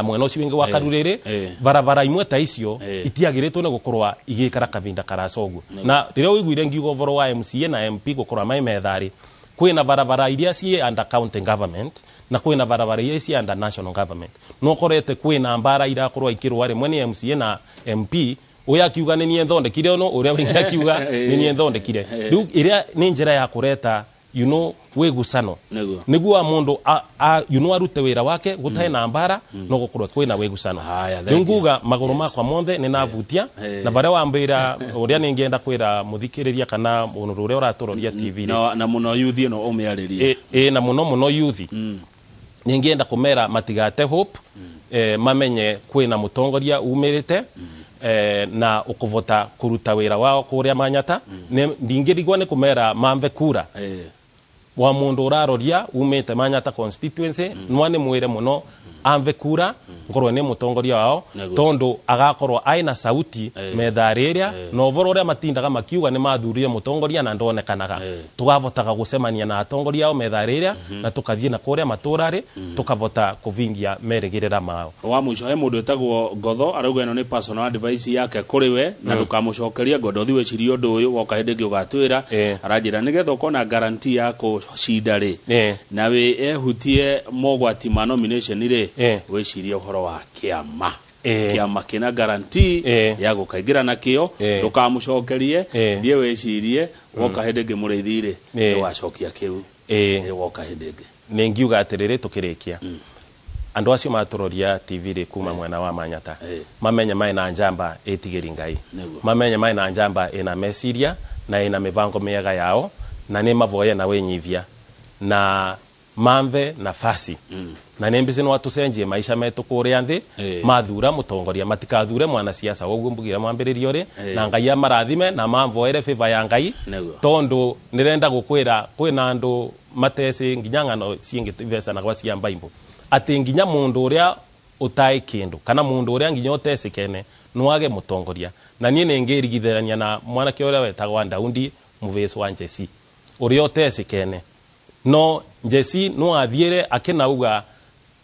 mwena ucio wingi wa Karuriri. Barabara imwe ta icio itiagiritwo ni gukorwa igikara kavinda karaca uguo. Na riria uiguire ngiuga uvoro wa MCA na MP gukorwa mai methari, kwina barabara iria ci under county government na kwina barabara iria ci under national government. No korete kwina mbara irakorwa ikirwa rimwe ni MCA na MP, uya akiuga ni nie thondekire ono uria wingi akiuga ni nie thondekire. Riu iria ni njira ya kureta you know wigusano niguo mundu you know arute wira wake gutae na mbara no gukorwo kwina wigusano. Riu nguga maguru makwa monthe ni navutia na baria wambira uria ningienda kwira muthikiriria kana mundu uria uraturoria TV na muno youth no umiaririe na muno muno youth ningienda kumera matigate hope. Mamenye kwina mutongoria umirite na ukuvota kuruta wira wao kuria Manyata. Ndingirigwa ni kumera mamve kura wa mundu uraroria umite Manyata constituency. Nwa ni mwire muno amve kura ngorwo ni mutongoria wao tondu agakorwo aina sauti methariria na uvoro uria matindaga makiuga ni mathurire mutongoria na ndonekanaga. Tugavotaga gucemania na atongoria ao methariria na tukathie na kuria maturari tukavota kuvingia merigirira mao. Wa mwisho he mundu etagwo Ngotho arauga ino ni personal advice yake kuri we na ndukamucokeria ngondo thi wecirie undu uyu woka hindi ngi ugatwira. Aranjira nigetha ukona guarantee ya kucinda ri na wi ehutie mogwati ma nomination ri wicirie uhoro wa kiama. Kiama kina guarantee ya gukaingira nakio ndukamucokerie thie wicirie woka hindi ngi Muriithi ri ni wacokia kiu woka hindi ngi ni ngiuga atiriri tukirikia. Andu acio maturoria TV ri kuma mwena wa Manyata mamenye mai na njamba itigiri Ngai, mamenye mai na njamba ina meciria na ina mivango miega yao na ni mavoye na winyivia na mamve nafasi. Na nembise no atucenjie maisha metu kuria nthi mathura mutongoria matikathure mwana siasa woguo mbugire mwambiririo ri na Ngai amarathime na mamvoere favor ya Ngai tondu nirenda gukwira kwina andu mateci nginya ng'ano ciingivecana gwa cia Bible ati nginya mundu uria utai kindu kana mundu uria nginya utecikene nwage mutongoria. Na nie ningirigitherania na mwanake uria wetagwa Daudi muveco wa Jesi uria utecikene no Jesi no athiire akinauga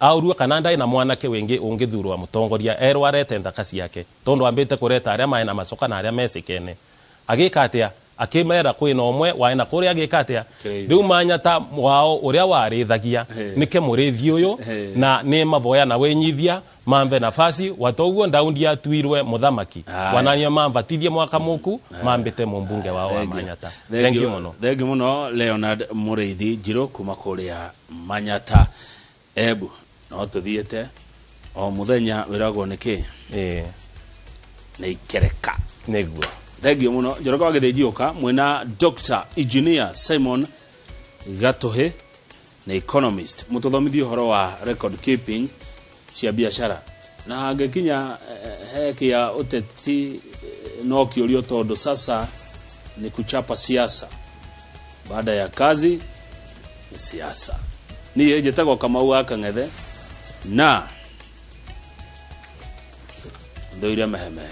aurua kana ndai na mwanake wingi ungithurwa mutongoria erwo arete nthaka ciake tondu ambite kureta aria maena macoka na aria mecikene. Agika atia akimera kwina umwe waena kuria agika atia riu Manyata wao uria warithagia nike Muriithi uyu na ni mavoya na winyithia mamve nafasi watoguo Daudi atuirwe muthamaki wanania mamvatithie mwaka muku mambite mumbunge wao wa Manyata. Thank you muno. Thank you muno Leonard Muriithi Njiru kuma kuria Manyata. Ebu no tuthiete o muthenya wiragwo niki ni ikereka niguo. Thank you muno Njoroge wa Githinji uka mwina Dr. Engineer Simon Gatuhi na economist mututhomithie uhoro wa record keeping cia biashara na angikinya heki ya uteti no kiurio tondu sasa ni kuchapa siasa baada ya kazi ni siasa. Ni njitagwo Kamau wa Kang'ethe na ndoire mehemehe.